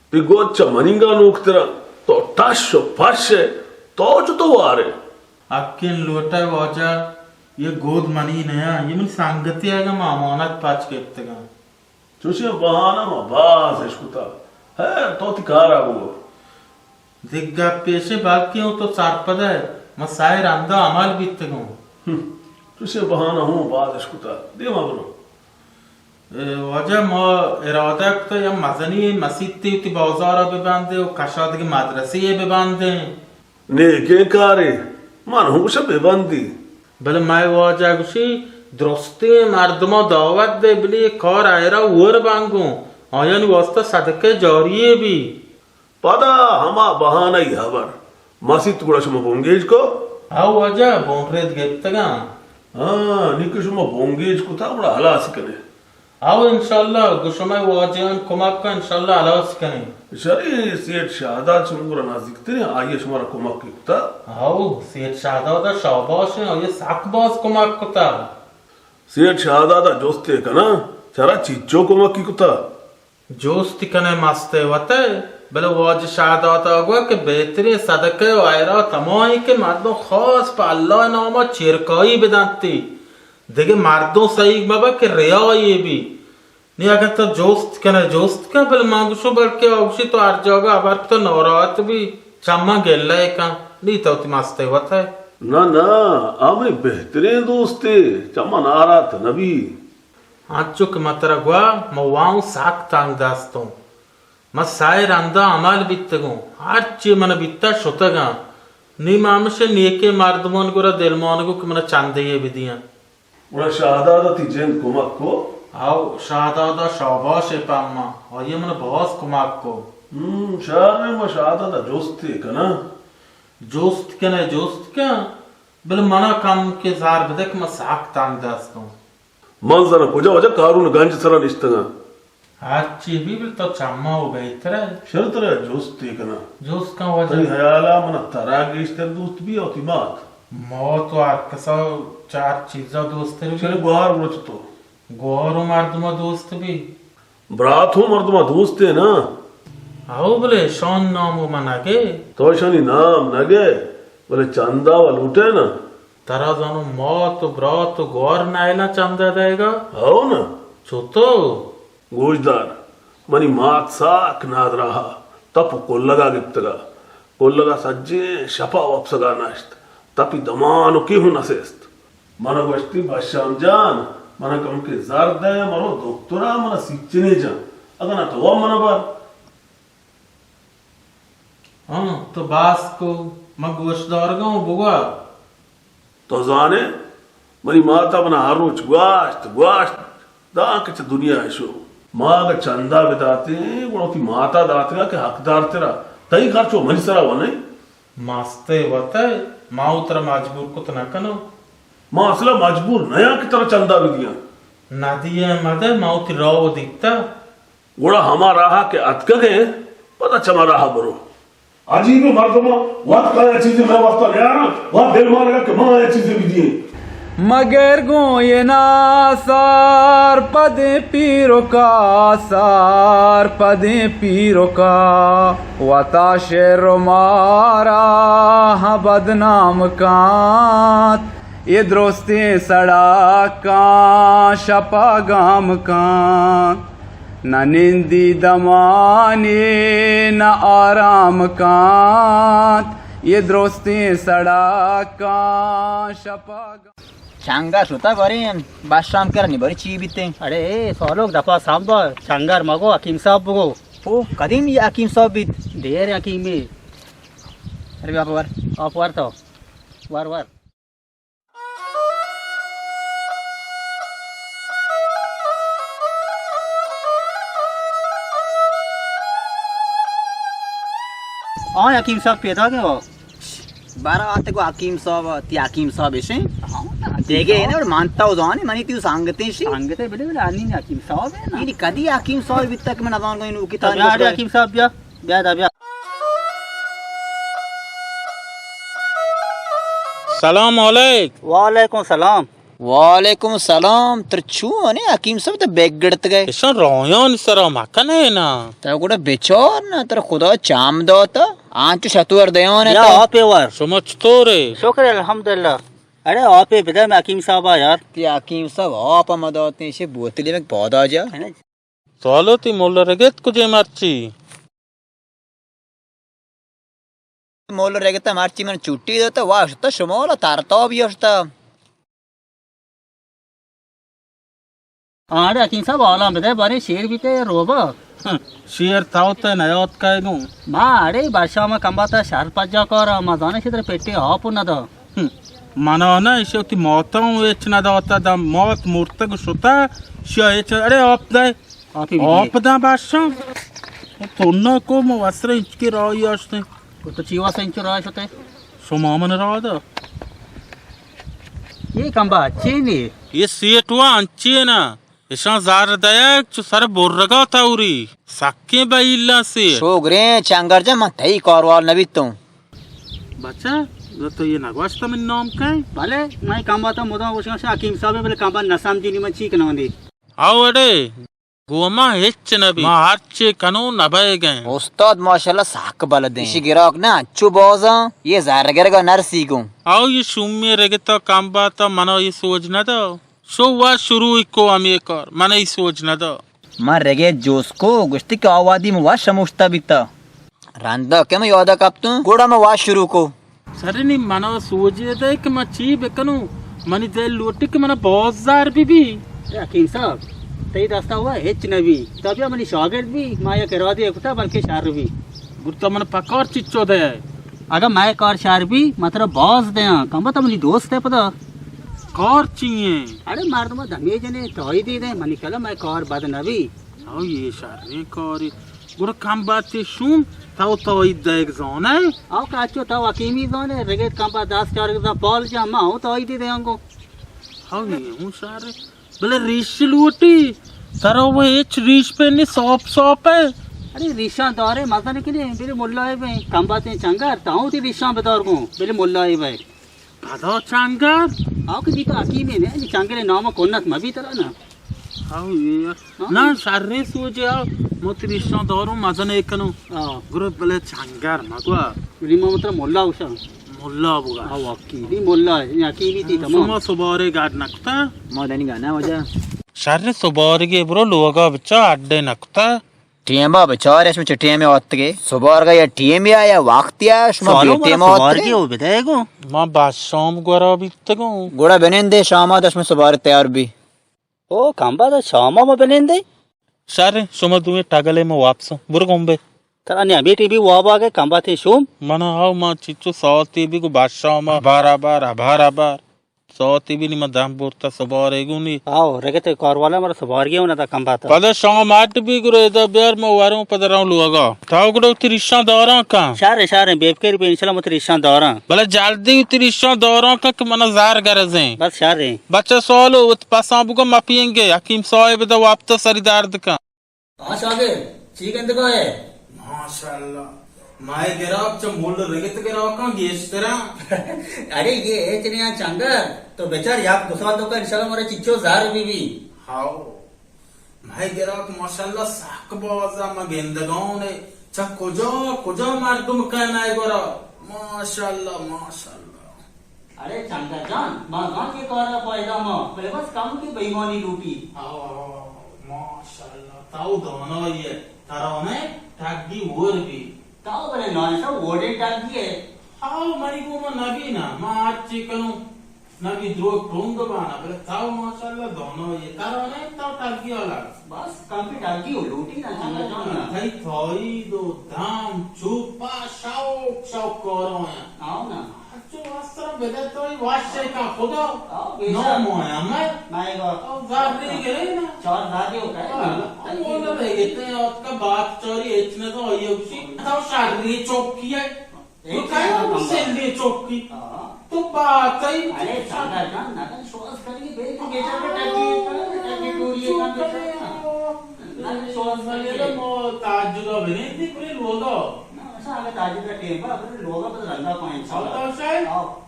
تئی گد چہ منیگا نوکتر انت، تو ٹش و پش ئے، تو چتو وار ئے؟ حقیں لوٹئے واجہ، یہ گد منی نیاں، یہ منی سنگتے، اگاں من امانت پچ گپتگاں۔ چوشیں بہانہ ما باز اشکتا۔ ہیر، تو تئی کارا بگو۔ دگہ گپے ایش، بلکیں او تو سرپد ئے، من سئے رندا عمل بیتگوں۔ ہم، چوشیں بہانہ ہوں باز اشکتا۔ دیما برو۔ اے واجہ، ما ارادہ کتا یا مزنی مسیتے وتی بازارا ببندیں و کشا دگہ مدرسے ببندیں۔ نیکیں کارے، من ہوں گوشاں ببندی۔ بلے مئے واجہ گوشی، درستیں مردماں دعوت دے، بلے اے کار ایرا ہور بنگوں، آیانی واسطہ صدقہ جاریے بی۔ پدا ہما بہانہ ای ہبر۔ مسیت گڑا شما بنگیج کو؟ ہاو واجہ، بنگیج گپتگاں۔ ہاں، نی کہ شما بنگیج کتا، گڑا ہلاس کنے۔ او انشاءاللہ، گوں شمئے واجہانی کمک ء انشاءاللہ ہلاس کنیں۔ شری، سیٹھ شہداد شمئے گورا نزیکتریں، آئی ء شمارا کمک کتا۔ او، سیٹھ شہداد ء شاباش ایں، آئی ء سک باز کمک کتا۔ سیٹھ شہداد ء جستے کناں، چرا چیچو کمکی کتا؟ جست کنئے مست ء وت ء، بلے واجہ شہداد ء گوا کہ بہتریں صدقہ و خیرات ہما ایں کہ مردم خاص پہ اللہ ء نام ء چیرکائی بدنتی۔ دگہ مردم سہیگ مبہ کہ ریایے بی۔ نی اگاں تو جست کنئے، جست کن، بلے من گوشوں بلکیں آ گوشی تو ہر جاگہ ہبر کتو ناراحت بی، چماں گلہ کن، نی تو وتی مست ء وت ئے۔ نہ، نہ، آ منی بہتریں دوستے، چماں ناراحت نہ بی۔ انچو کہ من ترا گوا، من واہوں سک تنگ دستوں۔ من سئے رندا عمل بیتگوں، ہرچی من بیتا شتگاں۔ نی من ہمشہ نیکیں مردمانی گورا دلمانگوں کہ منا چندے یے بدیاں۔ گڑا شہداد ء تئی جند کمک کو؟ ہئو، شہداد ء شاباش ء پہ ما، آئی ء من باز کمک کو۔ ہم، شر نہ، ما شہداد ء جست ء کناں۔ جست کن ء جست کن، بلے منا کم کہ زر بدے کہ من سک تنگ دستوں۔ من زاناں کجا واجہ کارون گنج سرا نشتگاں۔ ہرچی بی بل تو چماں و بہتر ئے۔ شر ترا جستے کناں۔ جست کن واجہ۔ تئی ہیالا منا ترا گیشتر دوست بی او تئی مات؟ مات و ہر کسا چہ ہر چیزا دوستر بی۔ شر گوہار گڑا چتو؟ گوہار و مردما دوست بی۔ برات ہوں مردما دوستے نا؟ ہو بلے شان نام و من نگے۔ تو شانی نام نگے، بلے چندا و لوٹے نا؟ ترا زانو مات و برات و گوار نائلاں چندہ دئیگا؟ ہئو نا۔ چتو؟ گوشدار، منی مات ساک نادراہا تپ و کلگا گپتگا۔ کلگا سجیں شپا وپسگا نشت۔ تپی دمانکے ہوں نسست۔ منا گوشتی، بشام جان، منا کمکے زر دئے، مرو دکترا، منا سیچنے جن۔ اگاں نہ تو وا منا بر۔ ہاں، تو باز کو، من گوشدارگاں و بگوا۔ تو زانے، منی ماتا منا ہر روچ گواشت، گواشت، دانکہ چہ دنیا ء شو۔ ما اگہ چندہ بداتیں، گڑا وتی ماتا داتگا کہ حقدار ترا، تئی خرچ و منی سرا و نئیں۔ مستئے وتئے، ما و ترا مجبور کت نکنوں۔ ما اصلا مجبور نیاں کہ ترا چندہ بدیاں۔ ندیئے مدئے، ما وتی راہ و دیتہ۔ گڑا ہما راہا کہ اتکگ ئے، پدا چما راہا برو۔ عجیبیں مردماں وت کایا چیزے مئے واستا نیاراں، وت دلمانگا کہ ما آیا چیزے بدییں۔ مگر گوں اے ناسرپدیں پیرکا، سرپدیں پیرکا، وتا شر و مارا بدنام کنت۔ اے درستیں سڑکاں شپا گام کنت۔ نہ نندی دمانے نہ آرام کنت، اے درستیں سڑکاں شپا گام۔ چنگا شتا باریں، بس شام کرنی باری چی بیتیں؟ اڑے سالوک دپا سام با، چنگر مگو، حکیم صاحب بگو۔ او کدیم یہ حکیم صاحب بیت؟ دیر حکیمی۔ ارے بیا آپ ور۔ آپ ور تو۔ ور ور۔ آ حکیم صاحب پیدا گئے ہو؟ بارا آتے کو حکیم صاحب، تی حکیم صاحب ایشیں؟ دیگه اینه اور مانتا و زانی منی تی سنگتیں شی۔ سنگتے بلے بلے آنی حکیم صاحب ہے نا۔ یعنی کدی حکیم صاحب بیتا کہ من نزان کو انو کی تاریخ۔ بیا حکیم صاحب بیا۔ بیا دا بیا۔ سلام علیک۔ وعلیکم سلام۔ وعلیکم سلام۔ تر چون ئے حکیم صاحب، تو بگڑت گئے؟ اشان رایان سرا مکنے نا۔ تو گڑا بچار نا، تر خدا چام داتا، آنچو شتور دیان یا تا۔ آپ ور۔ شما چطور ئے؟ شکر الحمدللہ۔ اڑے آپ بدے میں حکیم صاحب یار۔ تی حکیم صاحب آپ مداتیں شی بوتلی میں پودا جا۔ سوالو تی ملا رگت کجے مرچی؟ ملا رگت مرچی من چھٹی داتا، واشتا شمالا ترتاب یشتا۔ آڑے حکیم صاحب حالاں بدے بارے شیر بیتے روبا۔ شیر تاو تے نیات کائے گوں۔ ما اڑے بادشاہ ما کمباتا شر پجا کارا، ما زانے شدر پیٹے آپ ندا۔ ہم۔ منا نہ ایشی وتی ماتا ہوں ہچ نہ داتا، دا مات مرتگ شتا، شیا ہچ، اڑے آپ دے۔ آپی بھی آپ دے۔ دا بادشاہ۔ تو نہ کو مو وسر انچ کے راہی آشتے۔ تو چی واسطہ انچ راہ شتے؟ شما من راہ دا۔ یہ کمبا چی نہیں؟ یہ سیٹ وا انچی نا۔ اشاں زر دئیگ چو سر برگا توری، سکیں بئیلاں سیر۔ شوگریں چنگر جان، من تئی کاروال نہ بیتوں۔ بچہ، تو یہ نگوشتہ من نام کئے؟ بلے، من کمباتا مدام گوشاں شاہ حکیم صاحب، بلے کمبا نہ سمجھینی من چی کناں دی۔ او اڑے، گو ما ہچ نہ بی، ما ہرچے کنوں نہ بئیگیں۔ استاد ماشاءاللہ سک بلدیں۔ اشی گراک نہ انچو بازاں، یہ زر گرگا نرسی گوں۔ او یہ شومی رگتا کمباتا منا یہ سوج نہ دا۔ شو وا شروع کو ہمے کار، من ای سوج نہ دا۔ من رگے جوس کو، گوشتی کہ آوادی من وا شموشتا بیتا۔ رندا کہ من یادا کپتوں، گڑا من وا شروع کو۔ سرنی منا سوجے دے کہ من چی بکنوں، منی دل لوٹی کہ منا باز زر بی بی۔ اے حکیم صاحب، تئی دستا ہوا ہچ نہ بی، تا بیا منی شاگرد بی، ما یک ارادے کتا بلکہ شر بی۔ گڑا تو من پکار چچو دے؟ اگاں مئے کار شر بی، ما ترا باز دیاں، کمبا تو منی دوست ئے پدا۔ کار چی ایں؟ اڑے مردم دمی جنے تائی دی دے، منی کلا مئے کار بد نہ بی۔ او یہ شریں کاری۔ گڑا کمبا تی شوم، تو تائی دیگ زانے؟ او کاچو تو حکیمی زانے، رگت کمبا دست چارگ زان پال جا، ما او تائی دی دیاں گو۔ او یہ ہوں شر۔ بلے ریش لوٹی، ترا وہ ہچ ریش پہ نی، ساپ ساپ ئے۔ اڑے ریشاں دارے مزن کنی، بلے ملا ئے بے، کمباتیں چنگر، تاں تی ریشاں بدار گوں، بلے ملا ئے بے۔ پدا چنگر؟ آو کہ دی تو حکیمے نے، نی چنگرے نام کنت مبی ترا نا۔ او یہ۔ ہاں۔ نا شریں سوجے آ، مت ریشاں داروں مزن ئے کنوں۔ ہاں۔ گرو بلے چنگر مگوا۔ نی ما مطلب ملا گوشاں۔ ملا بگا۔ آ واقعی، نی ملا ئے، نی حکیمی تی تمام۔ شما سبارے گاڈ نکتا؟ ما دنی گانا وجہ۔ شر سبارگے برو لوگا بچا اڈے نکتا۔ ٹیما بچار، شما چہ ٹیمے آتگے؟ سبارگا یا ٹیمے آ یا وقتی آ، شما بے ٹیما آتگے؟ سبارگے او بدے گو۔ ما با شام گورا بیتگوں۔ گڑا بنندے شاما دش میں سبارے تیار بی۔ او کمبا دا شاما ما بنندے۔ شر، شما دوئیں ٹگلے ما واپسوں۔ برو گمبے۔ ترا نی ہمے ٹیمی واب آگئے کمبا تے شوم؟ منا ہاو ما چچو ساعتی بی گو بادشاہ ما بار بار، بار بار۔ ساعتی بی نی ما دم برتا سبارے گونی۔ ہاو، رگت کاروالا مرا سبارگی ہونا دا کمبا تا۔ پدا شام اڈ بی گرو ادا بیار ما وروں پدا روں لوگا۔ تاو گڑا وتی ریشاں داراں کن۔ شر، شر، بے فکر بی انشاءاللہ مت ریشاں داراں۔ بلے جلدی وتی ریشاں داراں کن کہ منا زر گرزیں۔ بس شر۔ بچہ سالو وت پساں بگو مپینگے، حکیم صاحب دا وابتا سری درد کن۔ ہاں شاگرد، چی گندگا ئے؟ ماشاءاللہ، مئے گراک چہ مول رگت گراکاں گیشتراں۔ اڑے یہ ہچ نیاں چنگر، تو بچار یک دو سال تو کا انشاءاللہ مارا چچو زر بی بی۔ ہاو، مئے گراک ماشاءاللہ سک بازا، ما گندگاں نے، چہ کجا کجا مردم کئے مئے گورا۔ ماشاءاللہ، ماشاءاللہ۔ اڑے چنگر جان، ما زانت کہ کارا فائدہ ما، بلے بس کم کہ بے ایمانی لوٹی۔ آ، ماشاءاللہ، تاو دانائی ئے، ترا مئے ٹگی ہور بی۔ تاو بلے نانسا ووڈے ٹگی ئے۔ آو، منی گوما نبی نا، ما ہرچی کنوں۔ نہ بھی دروگ ٹونگ بانا، بلے تاو ماشاءاللہ دونوں یہ ترا نہیں، تاو ٹگی والا۔ بس کم پہ ٹگی ہو لوٹی نا، چنگا جان نا۔ تئی تھوئی دو دام چوپا شوق شوق کورو ہیں۔ آؤ نا۔ اچو واسطہ بدے تو ہی واش سے کا خدا۔ آؤ، بے نو شک۔ مویا میں۔ میں گو۔ او زاری گرے نا۔ چار زاری ہو گئے نا۔ اللہ، او بولا رہ گئے تے، آپ کا بات چوری اچ نہ تو یہ اسی۔ تو شر چوکی ہے۔ تو کہا ہم سندے چوکی۔ ہاں۔ تو بات ہی ارے، چاندر جان، نہ کن شوز کری، بے تو گیچر پہ ٹکی، ٹکی ٹوری ہے، کم گیچر نا۔ نہ کن شوز کری۔ مو تاجدہ بنے، دی پری لوگا۔ نہ، اچھا، اگر تاجدہ ٹیم پر، اگر لوگا پر رنگا پوائنٹ سالا۔ اور تو شاید؟ آؤ۔